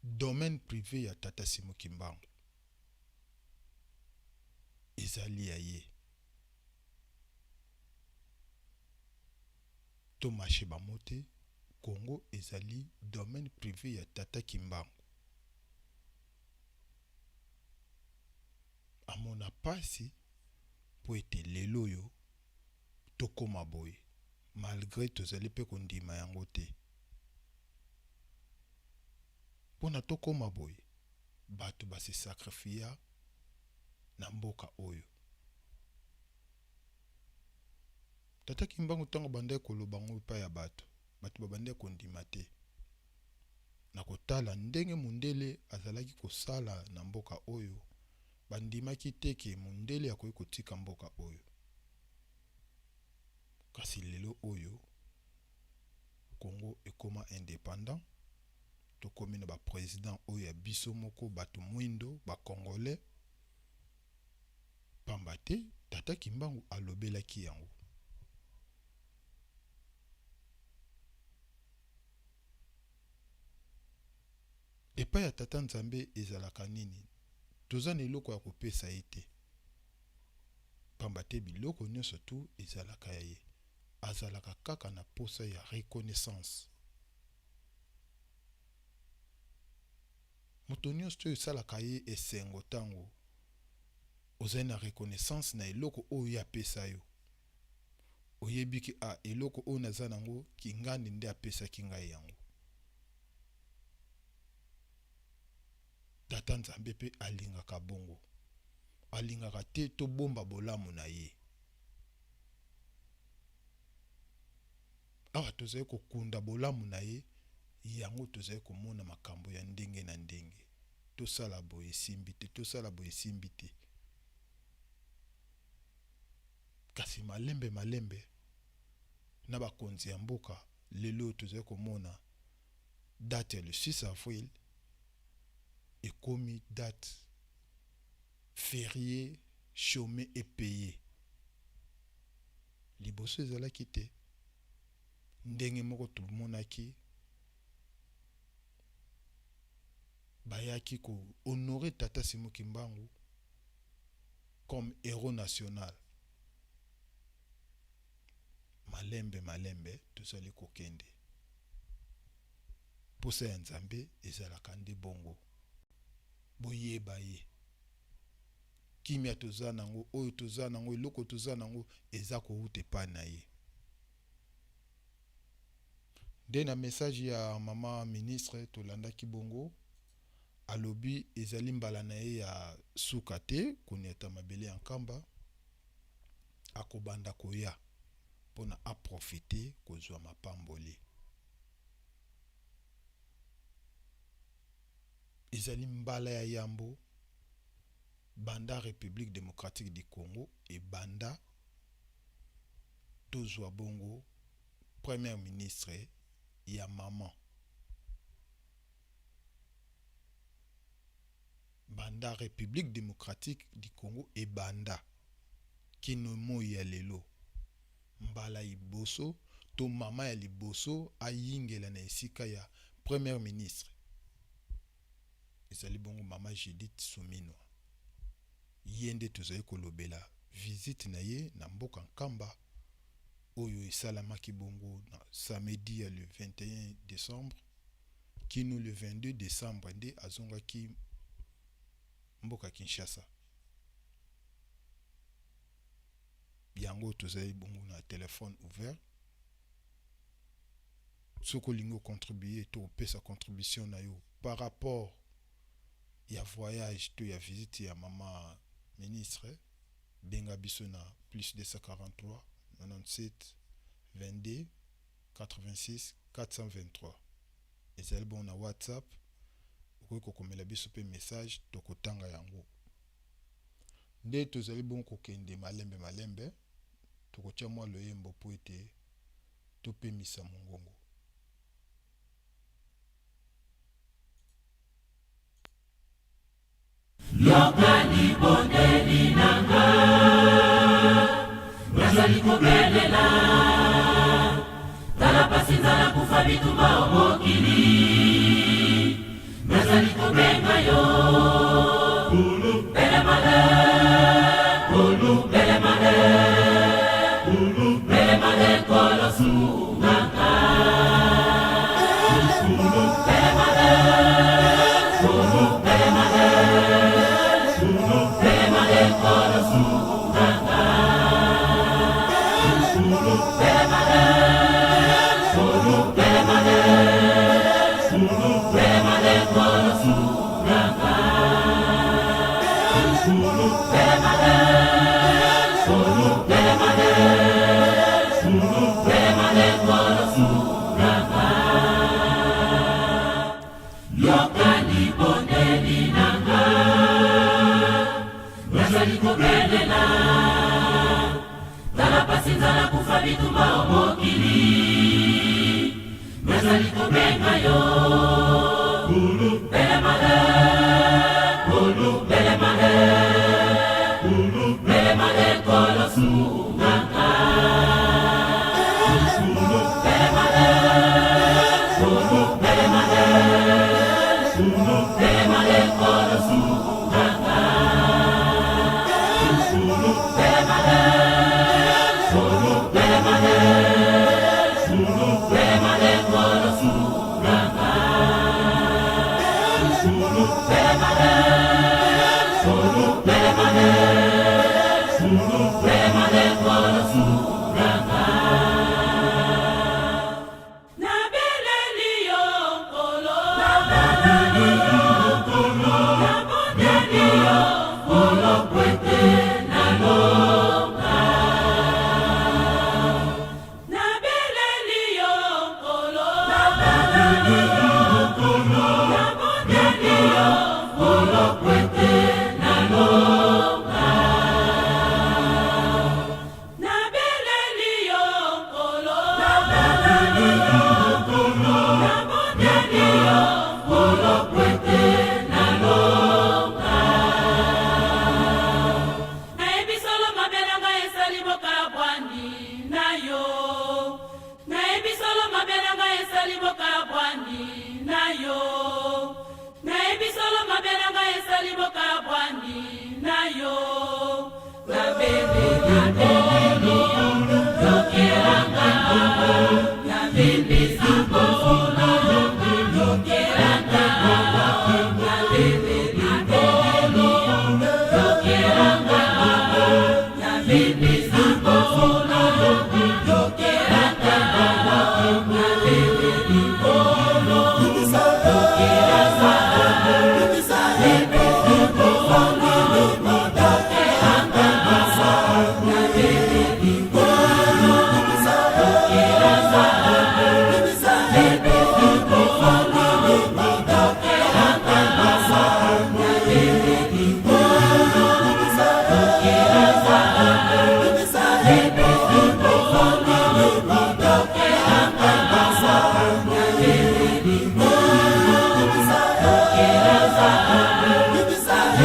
domaine prive ya Tata Simon Kimbangu. Ezali ya ye. To marche ba mots te, Congo ezali domaine prive ya Tata Kimbangu. Amona pasi po ete lelo oyo tokoma boye, malgre tozali pe kondima yango te. Pona tokoma boye, batu ba se sacrifia na mboka oyo. Tata Kimbangu tango abandaki koloba yango epai ya batu, batu babandaki kondima te. Na kotala ndenge mundele azalaki kosala na mboka oyo, bandimaki te ke mundele akoki kotika mboka oyo. Kasi lelo oyo Congo ekoma independant, tokomi na ba president oyo ya biso moko batu muindo, ba congolais, pamba te Tata Kimbangu alobelaki yango. Epai ya Tata Nzambe ezalaka nini? Toza na eloko ya kopesa ye te. Pamba te biloko nionso tout ezalaka ya ye. Azalaka kaka na posa ya reconnaissance. Moto nionso oyo esalaka ye esengo tango ozali na reconnaissance na eloko oyo ye apesa yo. Oyebi ke ah eloko oyo naza nango Kingandi nde apesaki ngai yango. Tata Nzambe pe alingaka bongo. Alingaka te tobomba bolamu na ye. Awa tozali kokunda bolamu na ye, yango tozali komona makambo ya ndenge na ndenge. Tosala boye esimbi te, tosala boye esimbi te. Kasi malembe malembe na bakonzi ya mboka, lelo oyo tozali komona date ya le 6 avril ekomi date ferie, chome et paye. Liboso ezalaki te. Ndenge moko tomonaki bayaki ko honorer Tata Simon Kimbangu comme heros national. Malembe malembe tozali kokende. Posa ya Nzambe ezalaka nde bongo. Boyeba ye. Kimia toza nango, oyo toza nango, eloko toza nango eza kowuta epai na ye. Nde na message ya mama ministre tolandaki bongo, alobi ezali mbala na ye ya suka te koniata mabele ya Nkamba, akobanda koya pona a profiter kozua mapamboli. Ezali mbala ya yambo banda Republique democratique du Congo ebanda tozua bongo première ministre ya maman. Banda Republique democratique du Congo ebanda kino moyi ya lelo, mbala iboso to mama ya liboso ayingela na esika ya Première ministre ezali bongo mama Judith Suminwa. Ye nde tozali kolobela visite na ye na mboka Nkamba oyo esalamaki bongo na samedi ya le 21 decembre kino le 22 decembre nde azongaki mboka Kinshasa. Yango tozali bongo na telephone ouvert. Soki olingi ocontribuer to opesa contribution na yo par rapport ya voyage to ya visite ya mama ministre, benga biso na plus 243 97 22 86 423. Ezali bongo na WhatsApp, okoki kokomela biso mpe message, tokotanga yango. Nde tozali bongo kokende malembe malembe, tokotia mwa loyembo mpo ete topemisa mongongo. Yoka libondeli na nga, nazali kobelela. Tala pasi, nzala, kufa, bitumba o mokili, nazali kobenga yo. Belema e, belema e, belema e, Nkolo sunga nga. Belema e, belema e, belema e, Nkolo sunga nga. Belema e, belema e, belema e, Nkolo sunga nga. Belema e, belema e, belema e, Nkolo sunga nga. Yoka libondeli na nga, nazali kobelela. Tala pasi, nzala, kufa, bitumba o mokili, nazali kobenga yo. Belema e, belema e, belema e, Nkolo sunga nga. Belema e, belema e, belema e, Nkolo sunga nga. Belema e, belema e, belema e, Nkolo sunga nga. Belema e, belema e, belema e, Nkolo sunga nga. Nabeleli yo Nkolo, nabeleli yo Nkolo, nabondeli yo Nkolo po ete nalonga. Nabeleli yo Nkolo, nabeleli yo Nkolo, nabondeli yo Nkolo po ete nalonga. Nabeleli yo Nkolo, nabeleli yo Nkolo, nabondeli yo Nkolo po ete nalonga. Nayebi solo mabe na ngai esali bokabwani na yo. Nayebi solo mabe na ngai esali bokabwani na yo. Nayebi solo mabe na ngai esali bokabwani na yo. Nabeleli yo, yokela nga. Nabeleli Nkolo, yokela nga. Nabeleli Nkolo, yokela nga. Nabeleli Nkolo, yokela nga. Nabeleli Nkolo, yokela nga. Nabeleli Nkolo, yokela nga. Nabeleli Nkolo, yokela nga. Nabeleli Nkolo, yokela nga. Nabeleli Nkolo, yokela nga. Nabeleli Nkolo, yokela nga. Nabeleli Nkolo, yokela nga.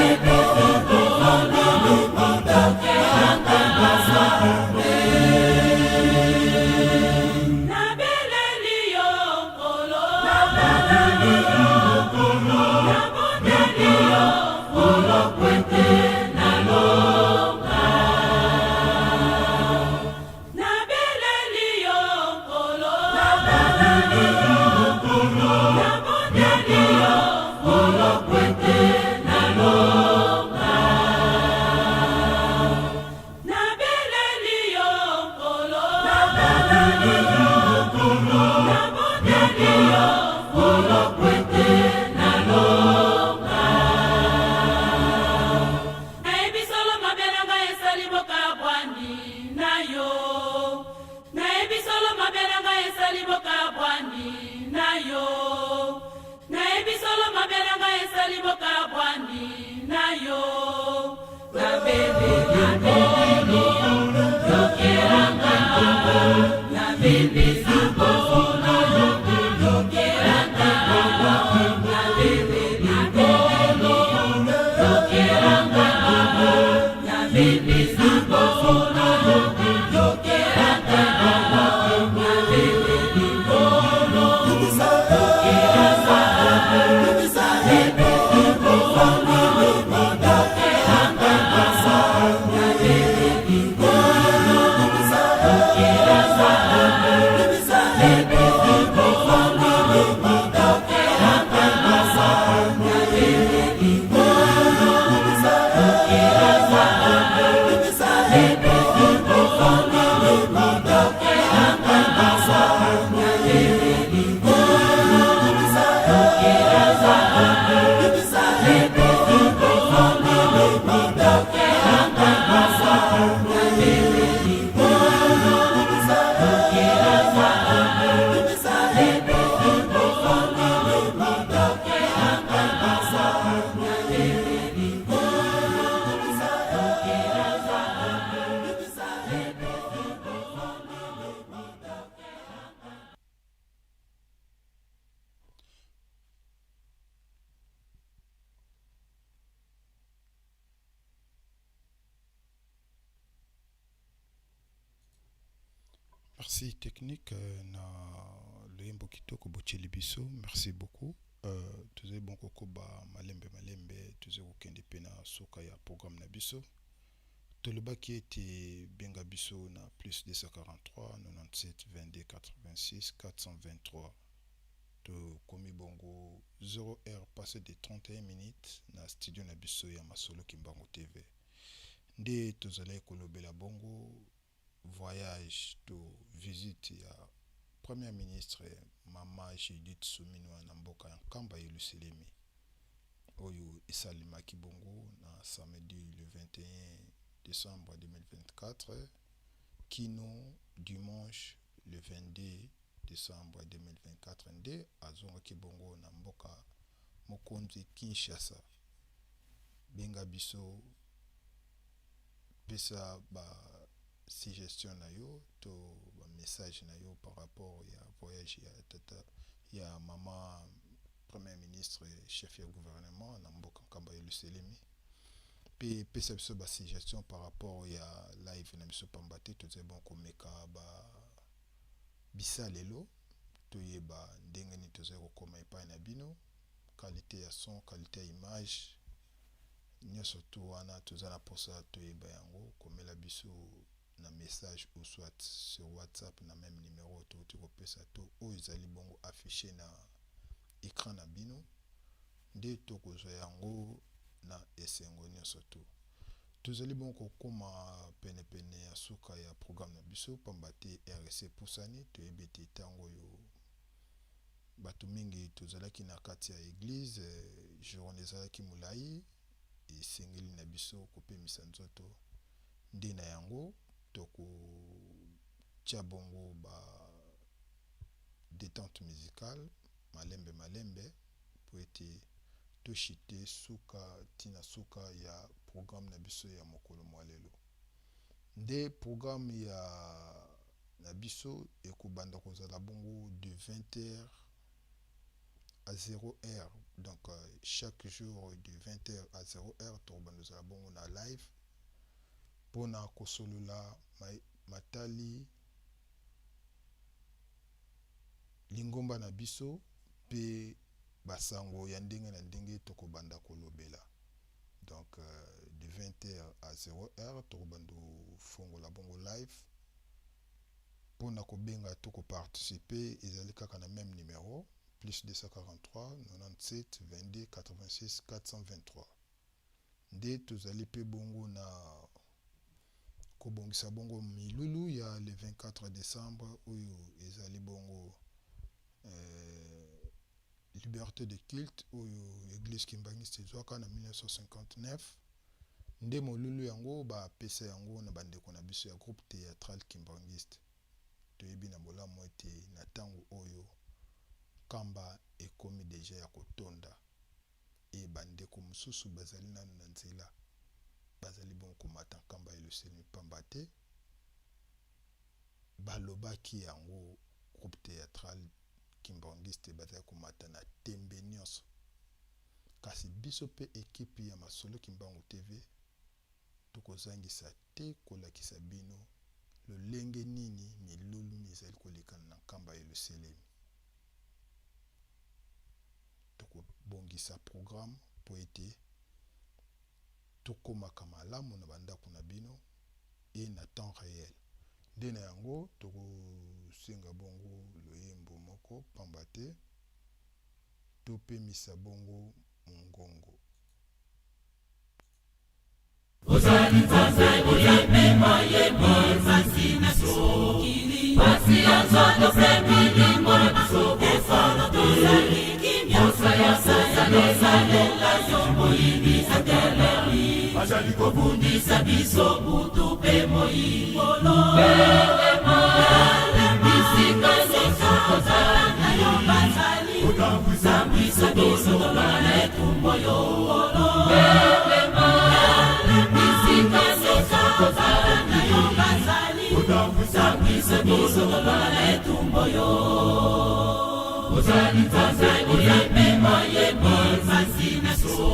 Merci technique euh, na loyembo kitoko botieli biso merci beaucoup euh, tozali bon kokoba malembe malembe tozali kokende mpe na suka ya programme na biso tolobaki ete benga biso na plus 243 97 22 86 423 tokomi bongo 0 heure passé de 31 minutes na studio na biso ya masolo kimbangu tv nde tozalaki kolobela bongo voyage to visite ya première ministre mama Judith Suminwa na mboka ya Nkamba Yelusalemi oyo esalemaki bongo na samedi le 21 décembre 2024 kino dimanche le 22 décembre 2024 nde azongaki bongo na mboka mokonzi Kinshasa. Benga biso pesa ba suggestion na yo to ba message na yo par rapport ya voyage ya tata ya mama premier ministre chef ya gouvernement na mboka Nkamba Yelusalemi mpe pesa biso ba suggestion par rapport ya live na biso pamba te tozali bon komeka ba bisalelo toyeba ndenge nini tozali kokoma epai na bino qualité ya son qualité ya image Nionso tout wana toza na posa toyeba yango komela biso na message ou soit sur WhatsApp na meme numero towuti kopesa to oyo ezali bongo affiche na ecran na bino nde tokozwa yango na esengo nionso tout. Tozali bongo kokoma pene pene ya suka ya programme na biso pamba te heure esi epusani toyebi ete tango oyo Bato mingi tozalaki na kati ya eglise, journee ezalaki molayi, esengeli na biso kopemisa nzoto, nde na yango tokotia bongo ba detente musicale malembe malembe mpo ete to chuter suka ti na suka ya programme na biso ya mokolo mwa lelo. Nde programme ya na biso ekobanda kozala bongo de 20 heures à 0 heure donc chaque jour de 20 heures à 0 heure tokobanda kozala bongo na live mpona kosolola matali lingomba na biso mpe basango ya ndenge na ndenge tokobanda kolobela donc de 20 heures à 0 heure tokobanda kofongola bongo live. Mpo na kobenga to ko participer ezali kaka na meme numero, plus 243 97 22 86 423. Nde tozali mpe bongo na kobongisa bongo milulu ya le 24 decembre oyo ezali bongo eh, liberte de culte oyo eglise kimbanguiste ezwaka na 1959. Nde molulu yango ba pesa yango na ba ndeko na biso ya groupe theatral kimbanguiste. Toyebi na bolamu ete na tango oyo Nkamba ekomi dejà ya kotonda et ba ndeko mosusu bazali nanu na nzela bazali bongo komata Nkamba Yelusalemi pamba te balobaki yango groupe theatral kimbanguiste bazali komata na tembe nionso. Kasi biso pe equipe ya masolo kimbangu TV tokozangisa te kolakisa bino lolenge nini milulu mizali kolekana na Nkamba Yeluselemi. Tokobongisa programme mpo ete tokomaka malamu na ba ndako na bino et na temps reel. Nde na yango tokosenga bongo loyembo moko pamba te Topemisa bongo mongongo. Ozali Nzambe oyebi mayemi pasi na biso pasi ya nzoto mpe milimo na biso bosana tozali kimia osalela yo moyibi atelemi azali kobundisa biso butu mpe moi belema bisika nyonso kozala na yo bazali kotambwisa biso tolonga na etumbu oyo belema bisika nyonso kozala na yo bazali kotambwisa biso tolonga na etumbu oyo ozali nzambe oyebi mayemi pasi na biso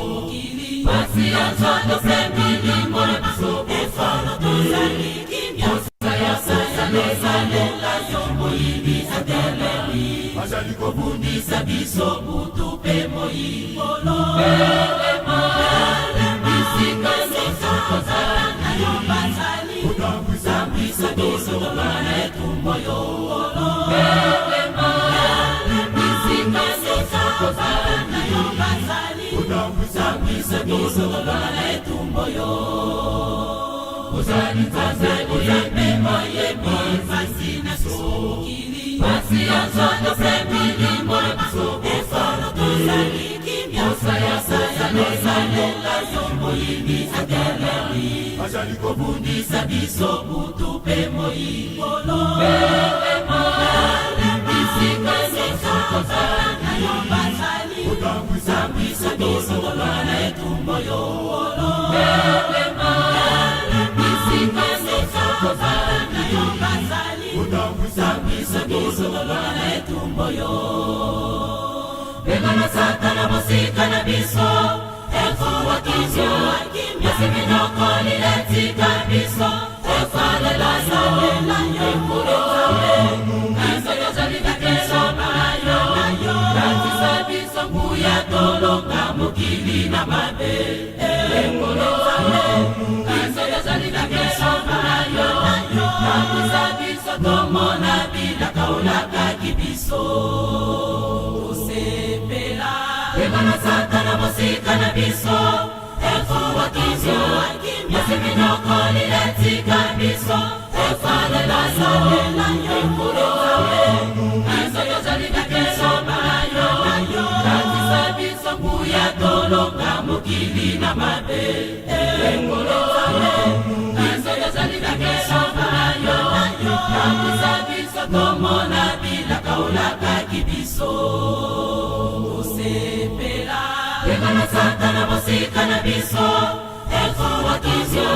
pasi ya nzoto mpe milimo na biso bosana tozali kimia osalela yo moyibi atelemi azali kobundisa biso butu mpe moi belema bisika nyonso kozala na yo bazali kotambwisa biso tolonga na etumbu oyo belema bisika nyonso kozala na yo bazali kotambwisa biso tolonga na etumbu oyo ozali nzambe oyebi mayemi pasi na biso pasi ya nzoto mpe milimo na biso bosana tozali kimia osalela yo moyibi atelemi azali kobundisa biso butu mpe moi belema bisika nyonso kozala na yo bazali kotambwisa biso tolonga na etumbu oyo belema bisika nyonso kozala na yo bazali kotambwisa biso tolonga na etumbu oyo bengana satana mosika na biso efuwa kimia kasi minoko liletika biso tosalela yo ekolo biso tozali bikelo na yo lakisa biso nguya tolonga mokili na mabe ekolo biso tozali bikelo na yo lakisa biso tomona bilaka olakaki biso tosepela bengana satana mosika na biso efuwa kimia kasi minoko liletika biso tosalela yo ekolo biso tozali bikelo na yo lakisa biso nguya tolonga mokili na mabe ekolo biso tozali bikelo na yo lakisa biso tomona bilaka olakaki biso tosepela bengana satana mosika na biso efuwa kimia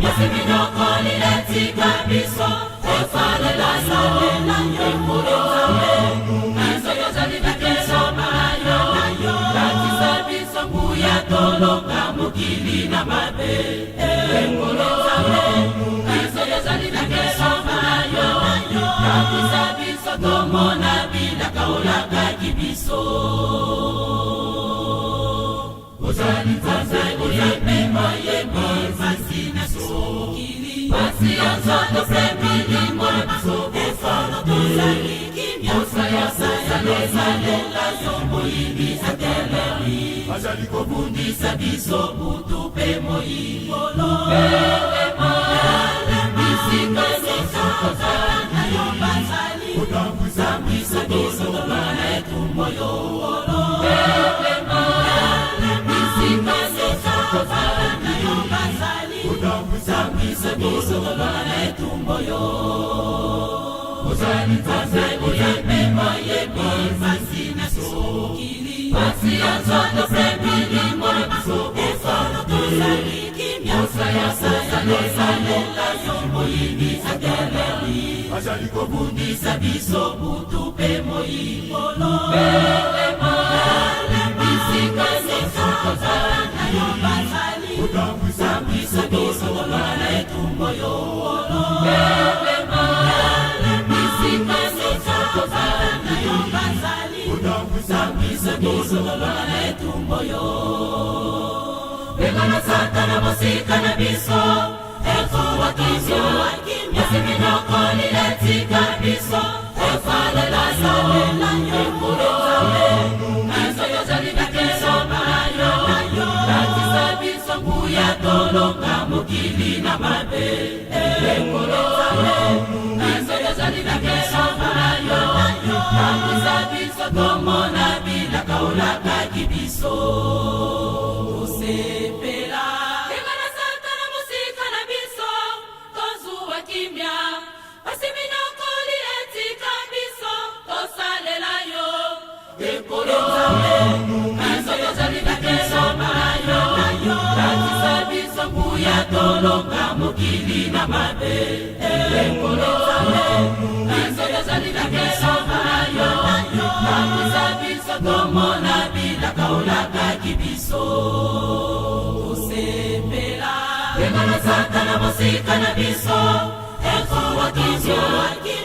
kasi minoko liletika biso tosalela yo ekolo biso tozali bikelo na yo lakisa biso nguya tolonga mokili na mabe ekolo biso tozali bikelo na yo lakisa biso tomona bilaka olakaki biso ozali nzambe oyebi mayemi pasi na biso pasi ya nzoto mpe milimo na biso efano tozali kimia osayasayaezalela yo moyini atelemi azali kobundisa biso butu mpe moi belema bisika nyonso tozala na yo bazali kotambwisa biso tolonga na etumbu oyo belema bisika nyonso tozala na yo bazali kotambwisa biso tolonga na etumbu oyo ozali nzambe oyebi mayebi pasi na mokili pasi ya nzoto mpe milimo na biso efano tozali kimia osayasayaezalela yo moyini atelemi azali kobundisa biso butu mpe moi belema bisika nyonso tozala na yo bazali kotambwisa biso tolonga na etumbu oyo belema bisika nyonso tozala na yo bazali kotambwisa biso tolonga na etumbu oyo bengana satana mosika na biso ekowakizo kasi minoko liletika biso efalela yo ekolo biso tozali bikelo na yo lakisa biso nguya tolonga mokili na mabe ekolo biso tozali bikelo na yo lakisa biso tomona bilaka olakaki biso tosepela Bengana Satana mosika na biso, tozuwa kimia. Pasi minokoli etika biso, tosalela yo. Ekolo biso tozali bikelo na yo, lakisa biso nguya tolonga mokili na mabe. Ekolo biso tozali bikelo na yo, lakisa biso tomona bilaka olakaki biso. Tosepela bengana Satana mosika na biso, ekowakizo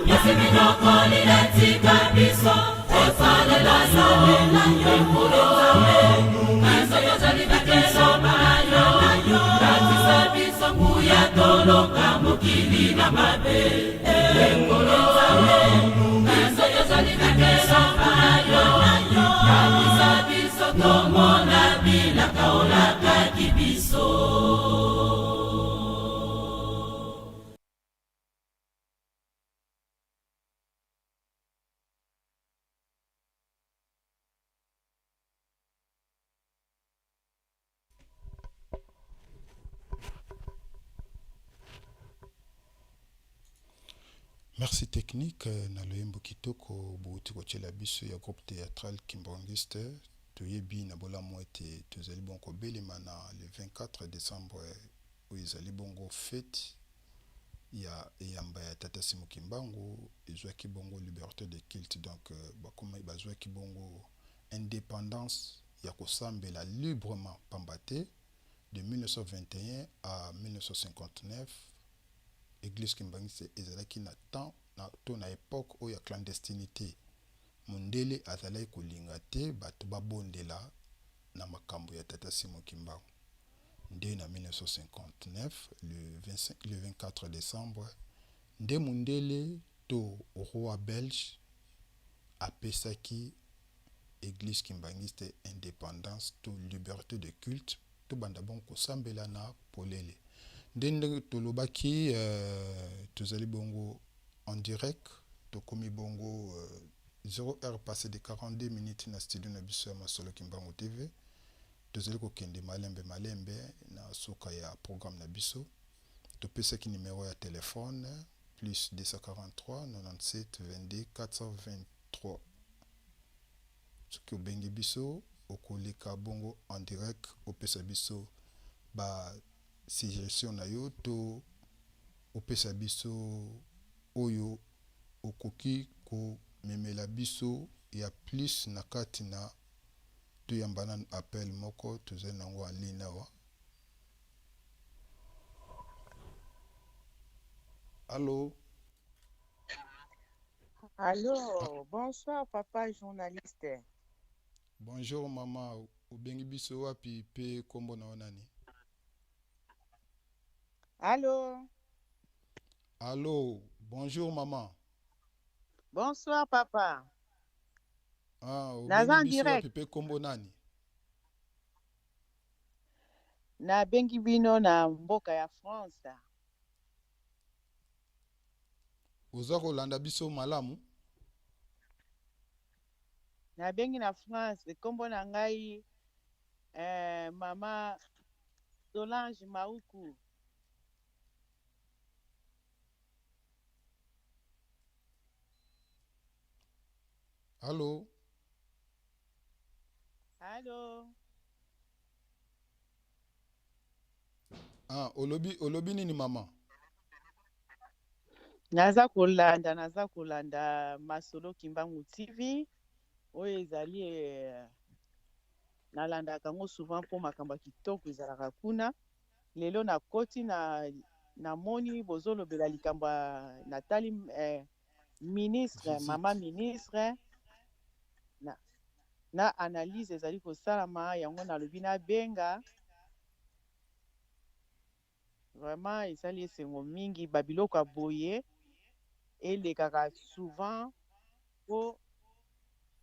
kasi minoko liletika biso, efalela yo ekolo biso tozali bikelo na yo, lakisa biso nguya tolonga mokili na mabe. Ekolo biso tozali bikelo na yo, lakisa biso tomona bilaka olakaki biso. Merci technique na loyembo kitoko bowuti kotiela biso ya groupe theatral kimbanguiste. Toyebi na bolamu ete tozali bongo kobelema na le 24 decembre oyo ezali bongo fete ya eyamba ya Tata Simon Kimbangu ezwaki bongo liberte de culte donc bakomaki bazwaki bongo independance ya kosambela librement pamba te de 1921 à 1959 eglise kimbanguiste ezalaki na temps na to na epoque oyo ya clandestinite mundele azalaki kolinga te bato babondela na makambo ya Tata Simon Kimbangu nde na 1959 le 25 le 24 decembre nde mundele to roi belge apesaki eglise kimbanguiste independance to liberte de culte tobanda bongo kosambela na polele nde ndenge tolobaki euh, tozali bongo en direct tokomi bongo euh, 0 heure passé de 42 minutes na studio na biso ya masolo kimbangu tv tozali kokende malembe malembe na suka ya programme na biso topesaki numero ya telefone plus 243 97 22 423 soki obengi biso okoleka bongo en direct opesa biso ba suggestion na yo to opesa biso oyo okoki komemela biso ya plus na kati na toyamba nanu appel moko tozali nango en ligne awa. Allo? Allo, bonsoir papa journaliste. Bonjour mama, obengi biso wapi pe kombo na yo nani? Allo? Allo, bonjour maman. Bonsoir papa. Ah, Naza obengi en biso direct. wapi pe kombo nani? Nabengi bino na mboka ya France. Oza kolanda biso malamu? Nabengi na France, kombo na ngai eh, mama Solange Mauku. Allo? Allo? Ah, olobi olobi nini mama? Naza kolanda, naza kolanda Masolo Kimbangu TV oyo ezali eh, nalandaka yango souvent mpo makambo ya kitoko ezalaka kuna. Lelo nakoti na namoni bozolobela likambo ya natali eh, ministre, mama Visite. ministre na, na analyse ezali kosalama yango nalobi nabenga. Vraiment esali esengo mingi ba biloko ya boye elekaka souvent po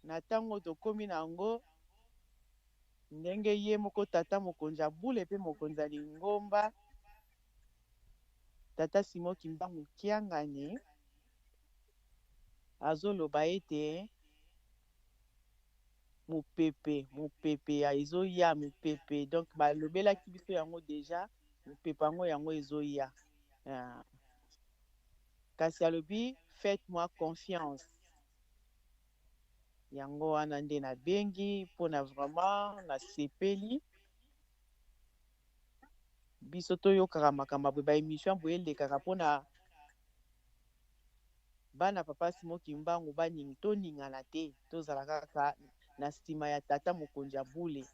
na tango tokomi na yango ndenge ye moko tata mokonzi ya bule pe mokonzi ya lingomba tata Simon Kimbangu Kiangani azoloba ete mopepe mopepe ya ezoya mopepe donc balobelaki biso yango deja mopepe yango yango ezoya ah. Kasi alobi faites moi confiance yango wana nde nabengi mpona vraiment nasepeli biso toyokaka makambo ya boye ba émission ya boye elekaka mpona bana papa Simon Kimbangu baning toningana te tozala kaka na nsima ya tata mokonzi ya bule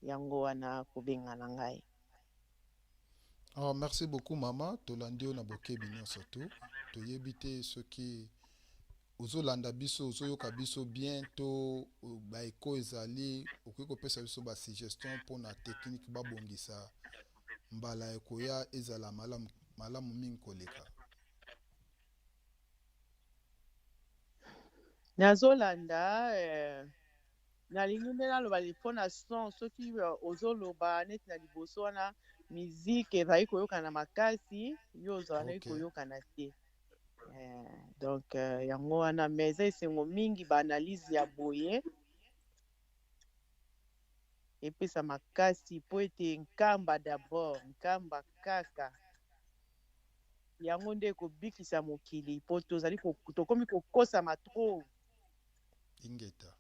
yango wana kobenga na ngai. Oh, merci beaucoup mama, tolandi yo na bokebi nyonso tu. Toyebi te soki ozolanda biso, ozoyoka biso bien to ba echo ezali, okoki kopesa biso ba suggestion mpona technique babongisa mbala ekoya ezala malamu, malamu mingi koleka. Nazolanda eh, nalingi nde naloba mpo na son soki ozoloba neti na liboso wana musique ezali koyokana makasi yo ozalaki Ok. koyokana te eh, donc yango wana mais eza esengo mingi ba analyse ya boye epesa makasi po ete nkamba d'abord nkamba kaka yango nde ekobikisa mokili po tozali tokomi kokosama trop. Ingeta.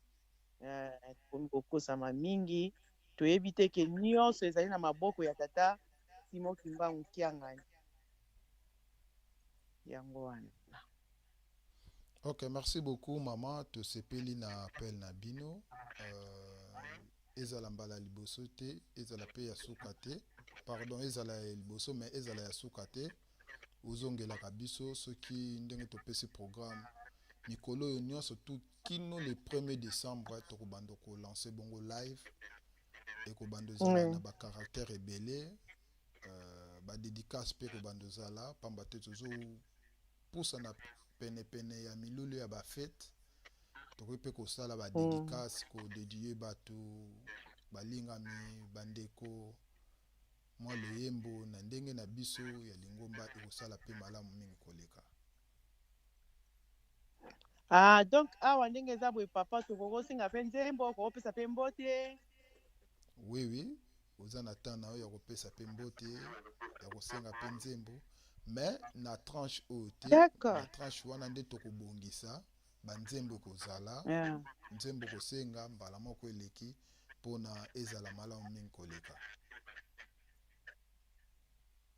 Tokomi kokosama mingi toyebi te ke nyonso ezali na maboko ya tata Simon Kimbangu Kiangani yango wana. Ok, merci beaucoup maman, tosepeli na appel na bino. Ezala mbala liboso te, ezala pe ya suka te. Pardon, ezala ya liboso mais ezala ya suka te. Ozongelaka biso soki ndenge topesi programme mikolo oyo nyonso tout kino le 1er décembre tokobanda kolancer bongo live ekobanda ozala na ba caractère ebele, ba dédicace pe ekobanda ozala pamba te tozopusana penepene ya milulu ya ba fête. Tokoki mpe kosala ba dédicace, kodédie bato balingami, bandeko, mwa loyembo na ndenge na biso ya lingomba ekosala mpe malamu mingi koleka. Ah, donc awa ndenge eza boye papa tokokosenga mpe nzembo, okokopesa mpe mbote. Oui, oui, oza na temps na yo ya kopesa mpe mbote, ya kosenga mpe nzembo, mais na tranche oyo te. D'accord. Na tranche wana nde tokobongisa banzembo ekozala, nzembo kosenga mbala moko eleki mpona ezala malamu mingi koleka.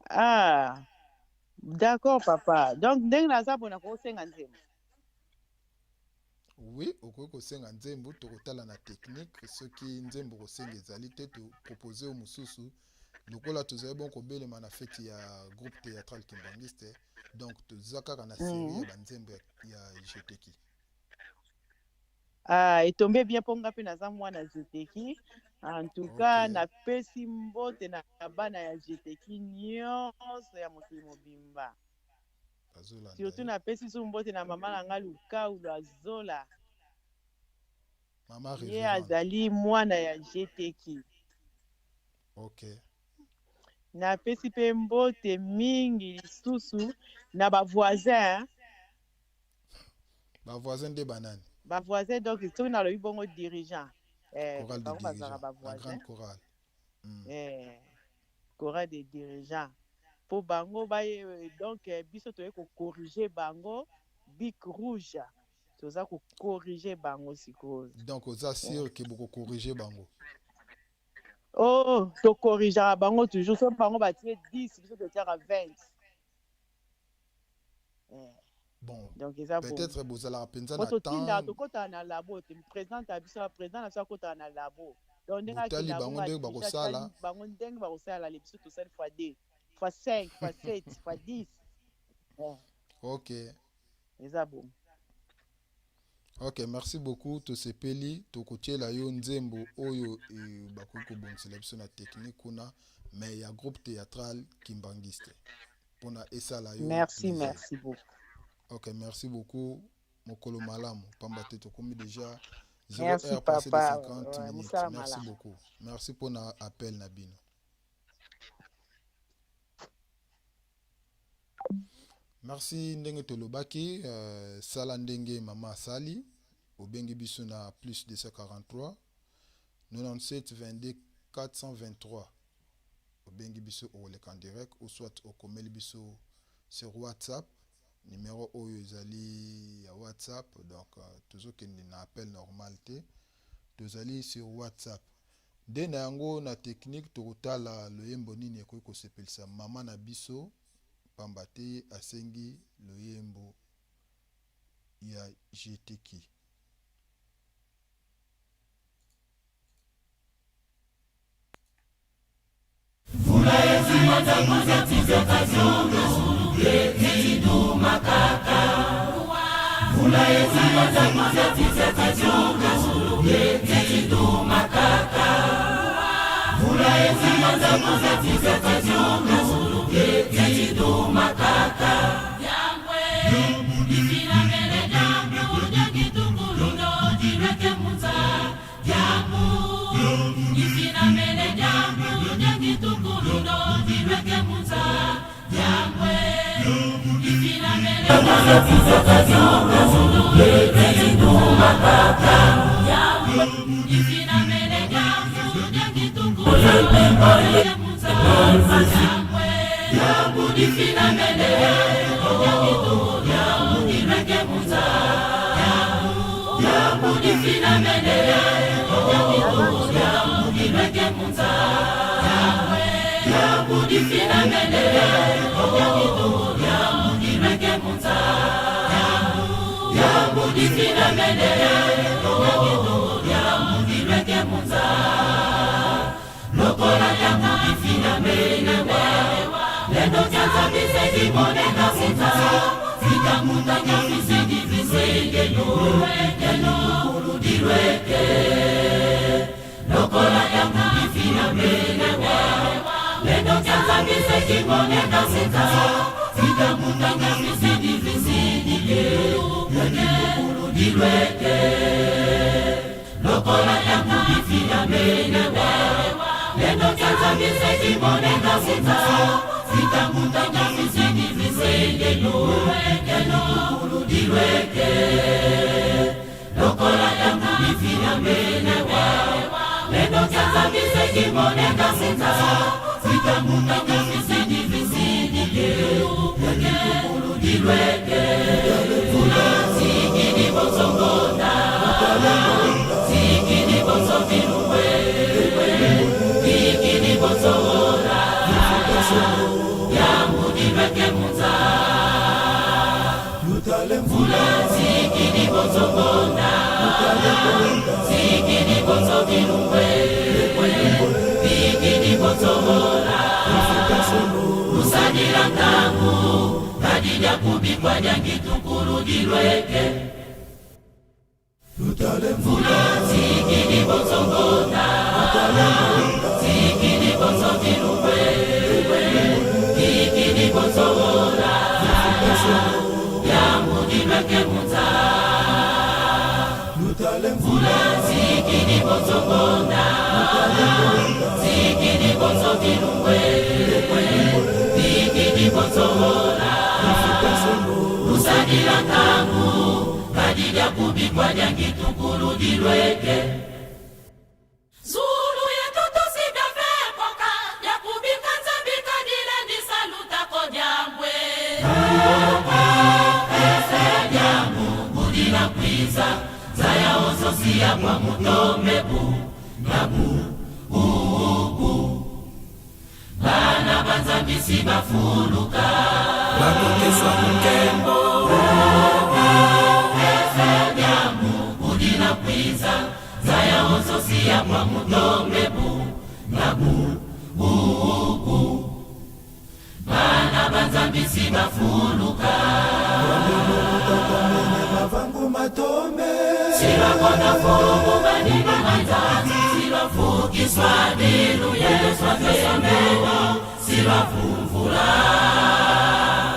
Ah, d'accord papa. Donc ndenge naza boye nakosenga nzembo. Oui, okoki kosenga nzembo, tokotala na technique soki nzembo kosenga ezali te, topropose oyo mosusu lokola tozali bon kobelema na feti ya groupe théâtral kimbanguiste, donc toza kaka na série ya banzembo ya Jeteki. Ah, etombe bien mpo nga mpe naza mwana Jeteki. En tout cas, napesi mbote na bana ya Jeteki nyonso ya mokili mobimba. Surtout napesi su mbote na mama na nga Lukau Lwazola. Mama Ye azali mwana ya Jeteki. Ok. Napesi pe mbote mingi lisusu na ba voisins. Ba voisins nde banani? Ba voisins donc soki nalobi bongo dirigeant. Eh, Chorale de bango bazalaka dirigeants, ba la voisins. grande chorale. Eh, chorale de dirigeants. Po bango baye donc biso toye ko corriger bango bic rouge. Toza ko corriger bango sikoyo. Donc oza sûr que boko corriger bango? Oh, to corrigeaka bango toujours. Soki bango batie 10, biso totiaka 20. Eh. Bon, Donc eza bongo. peut-être bozalaka mpenza Po na totindaka temps tokotaka na labo te. Présidente ya biso, président na biso akotaka na labo. Donc ndenge botali akenda bango bongo ndenge adirige, bakosala. atali bango ndenge bakosala, le biso tosali fois 2, fois 5, fois 7, fois 10. Eh. Ok. Eza bongo. Ok, merci beaucoup. Tosepeli, tokotiela yo nzembo oyo eh, bakoki kobongisela biso na technique kuna, mais ya groupe théâtral Kimbanguiste pona esala yo Merci, plaisir. merci beaucoup. Ok, merci beaucoup. Mokolo malamu, pamba te tokomi déjà 0 Merci heure passé de papa. 50 Ouais, minutes. mosala Merci malamu. beaucoup. Merci pona appel na bino. Merci ndenge tolobaki sala ndenge mama asali obengi biso na plus 243 97 22 423 obengi biso okoleka en direct ou soit okomeli biso sur WhatsApp numero oyo ezali ya WhatsApp donc tozokende na appel normal te tozali sur WhatsApp nde na yango na technique tokotala loyembo nini ekoki kosepelisa mama na biso pamba te ye asengi loyembo ya Jeteki. Luteke munza. Mvula zikidi bonzokonda. Zikidi bonzo bilungwe. Zikidi bonzohola. Lusadila ntangu. Kadidya kubikwa dyangitukulu dilweke. Zulu yetu tusibyavekoka dyakubika nzambika dilendisa lutako dyambwe. Ese dyangu kudila kwiza zaya ososiya kwa mutombe bu nabu ubu. Bana banzambisi bafuluka Bakokeswa mukembo. Ese dyangu kudila kwiza zaya ososiya kwa mutombe bu nabu ubu. Bana banzambisi bafuluka Mavangu matombe. Silwakona fumu banina manzanzi silwafukiswa dilu yeswameno silwavumvula.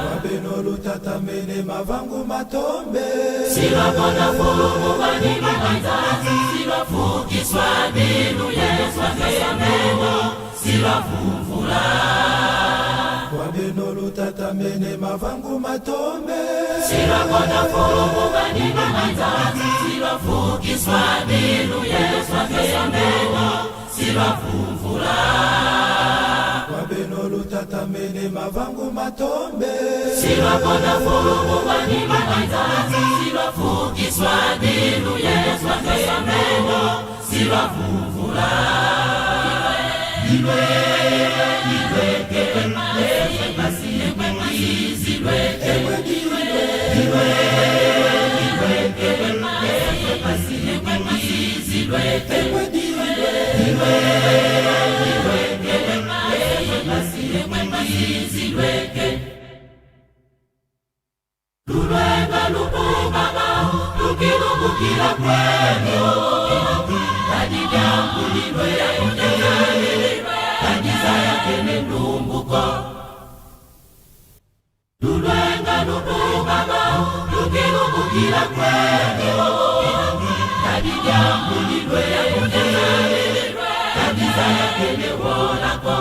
Wabeno lutatamene mavangu matombe. Silwakona fumu banina manzanzi silwafukiswa dilu yeswameno silwavumvula. Wabeno lutatamene mavangu matombe. Silwakona fumu banina manzanzi silwafukiswa dilu yeswameno silwavumvula. Wabeno lutatamene mavangu matombe. Silwakona fumu banina manzanzi silwafukiswa dilu yeswameno silwavumvula. Ilwe ilweke izilweke ilwe ilweke izilweke ilwe ilweke izilweke. Lulwenga lupumama lukilungukila kwenu kadidyambulilwe kadiza yakene ndumbuko. Lulwenga lupumama lukilungukila kwenu kadidyambulilwe kadiza yakene wolako.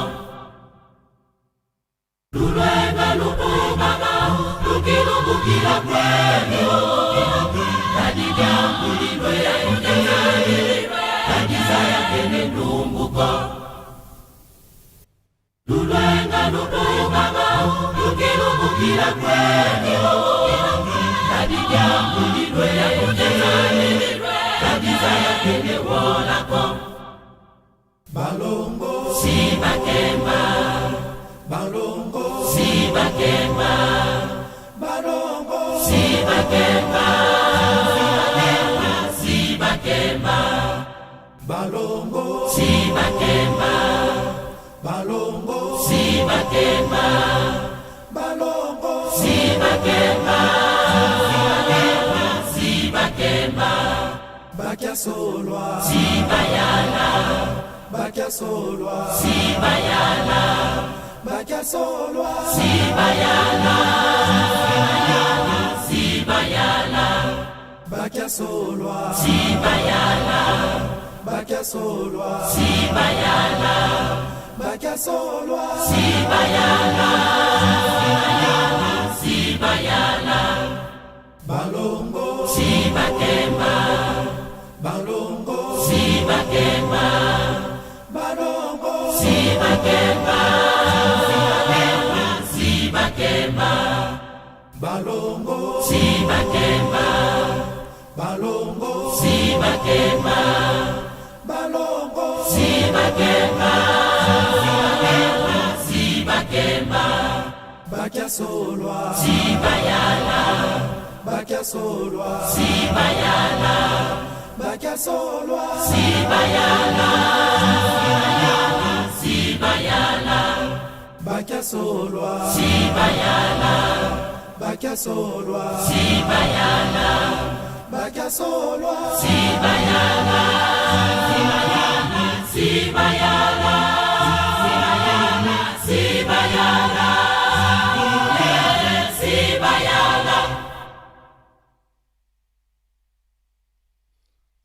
Lulwenga lupumama lukilungukila kwenu kadidyambulilwe kadiza yakene ndumbuko. Lulwenga lupumama lukilungukila kwenu kadidyambulilwe kadiza yakene wolako. Balongo Sibakemba Balongo Sibakemba Balongo Sibakemba Sibakemba Balongo Sibakemba Balongo Sibakemba Balongo Sibakemba Sibakemba Bakiasolwa Sibayala Bakiasolwa Sibayala Bakiasolwa Sibayala Sibayala Bakiasolwa Sibayala Bakiasolwa Sibayala Bakiasolwa Sibayala Sibayala Balongo Sibakemba Balongo Sibakemba Balongo Sibakemba Sibakemba Balongo Sibakemba Balongo Sibakemba Balongo Sibakemba Sibakemba Bakiasolwa Sibayala Bakiasolwa Sibayala Bakiasolwa Sibayala Sibayala Bakiasolwa Sibayala Bakiasolwa Sibayala Bakiasolwa Sibayala Sibayala Sibayala Sibayala.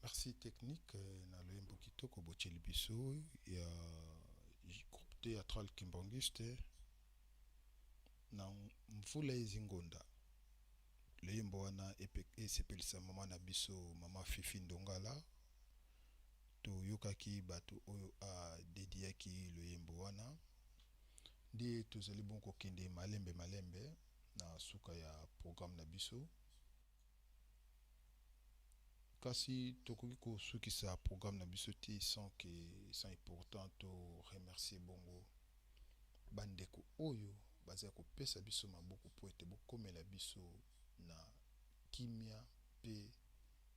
Merci technique euh, na loyembo kitoko botieli biso ya groupe théâtral kimbanguiste na mvula ezingonda. Loyembo wana esepelisa mama na biso mama Fifi Ndongala. Toyokaki bato oyo a dediaki loyembo wana. Nde tozali bongo kokende malembe malembe na suka ya programme na biso. Kasi tokoki kosukisa programme na biso te sans que sans et pourtant to remercier bongo bandeko oyo bazali kopesa biso maboko mpo ete bokomela biso na kimia mpe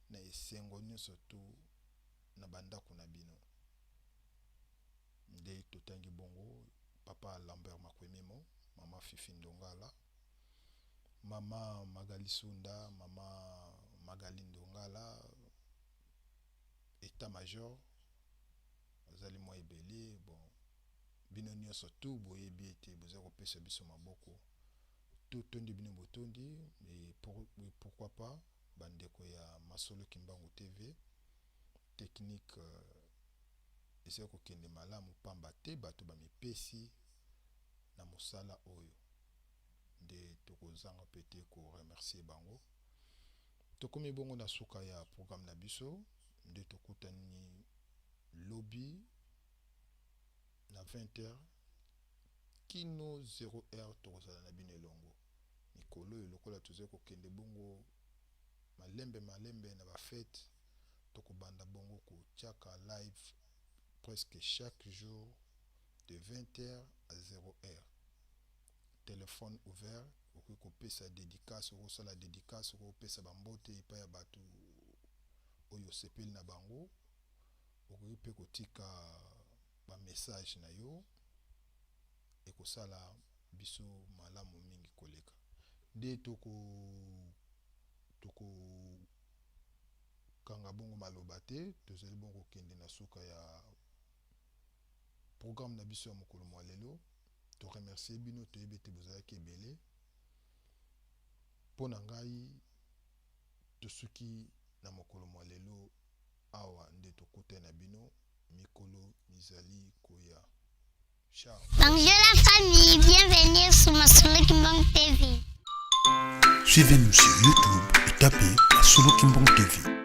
na esengo nyonso to na bandako na bino. Nde totangi bongo papa Lambert Makwemimo, mama Fifi Ndongala, mama Magali Sunda, mama Magali Ndongala, etat major azali mwa ebele. Bon, bino nyonso tu boyebi ete boza kopesa biso maboko, totondi bino botondi. Et pourquoi pas bandeko ya Masolo Kimbangu TV, technique euh, ezali kokende malamu pamba te bato bamipesi na mosala oyo, nde tokozanga mpe te koremercier bango. Tokomi bongo na suka ya programme na biso, nde tokutani lobi na 20h kino 0h, tokozala na bino elongo. Mikolo oyo lokola tozali kokende bongo malembe malembe na bafete, tokobanda bongo kotiaka live presque chaque jour de 20h à 0h. Téléphone ouvert, okoki kopesa dédicace, okosala dédicace, okopesa bambote epai ya bato oyo osepeli na bango, okoki mpe kotika bamessage na yo, ekosala biso malamu mingi koleka. Nde toko tokokanga bongo maloba te, tozali bongo kokende na suka ya programme na biso ya mokolo mwa lelo. Toremercie bino, toyebi ete bozalaki ebele. Mpo na ngai, tosuki na mokolo mwa lelo awa, nde tokutani na bino mikolo mizali koya. Ciao. Bonjour la famille, bienvenue sur Masolo Kimbangu TV. Suivez-nous sur YouTube et tapez Masolo Kimbangu TV.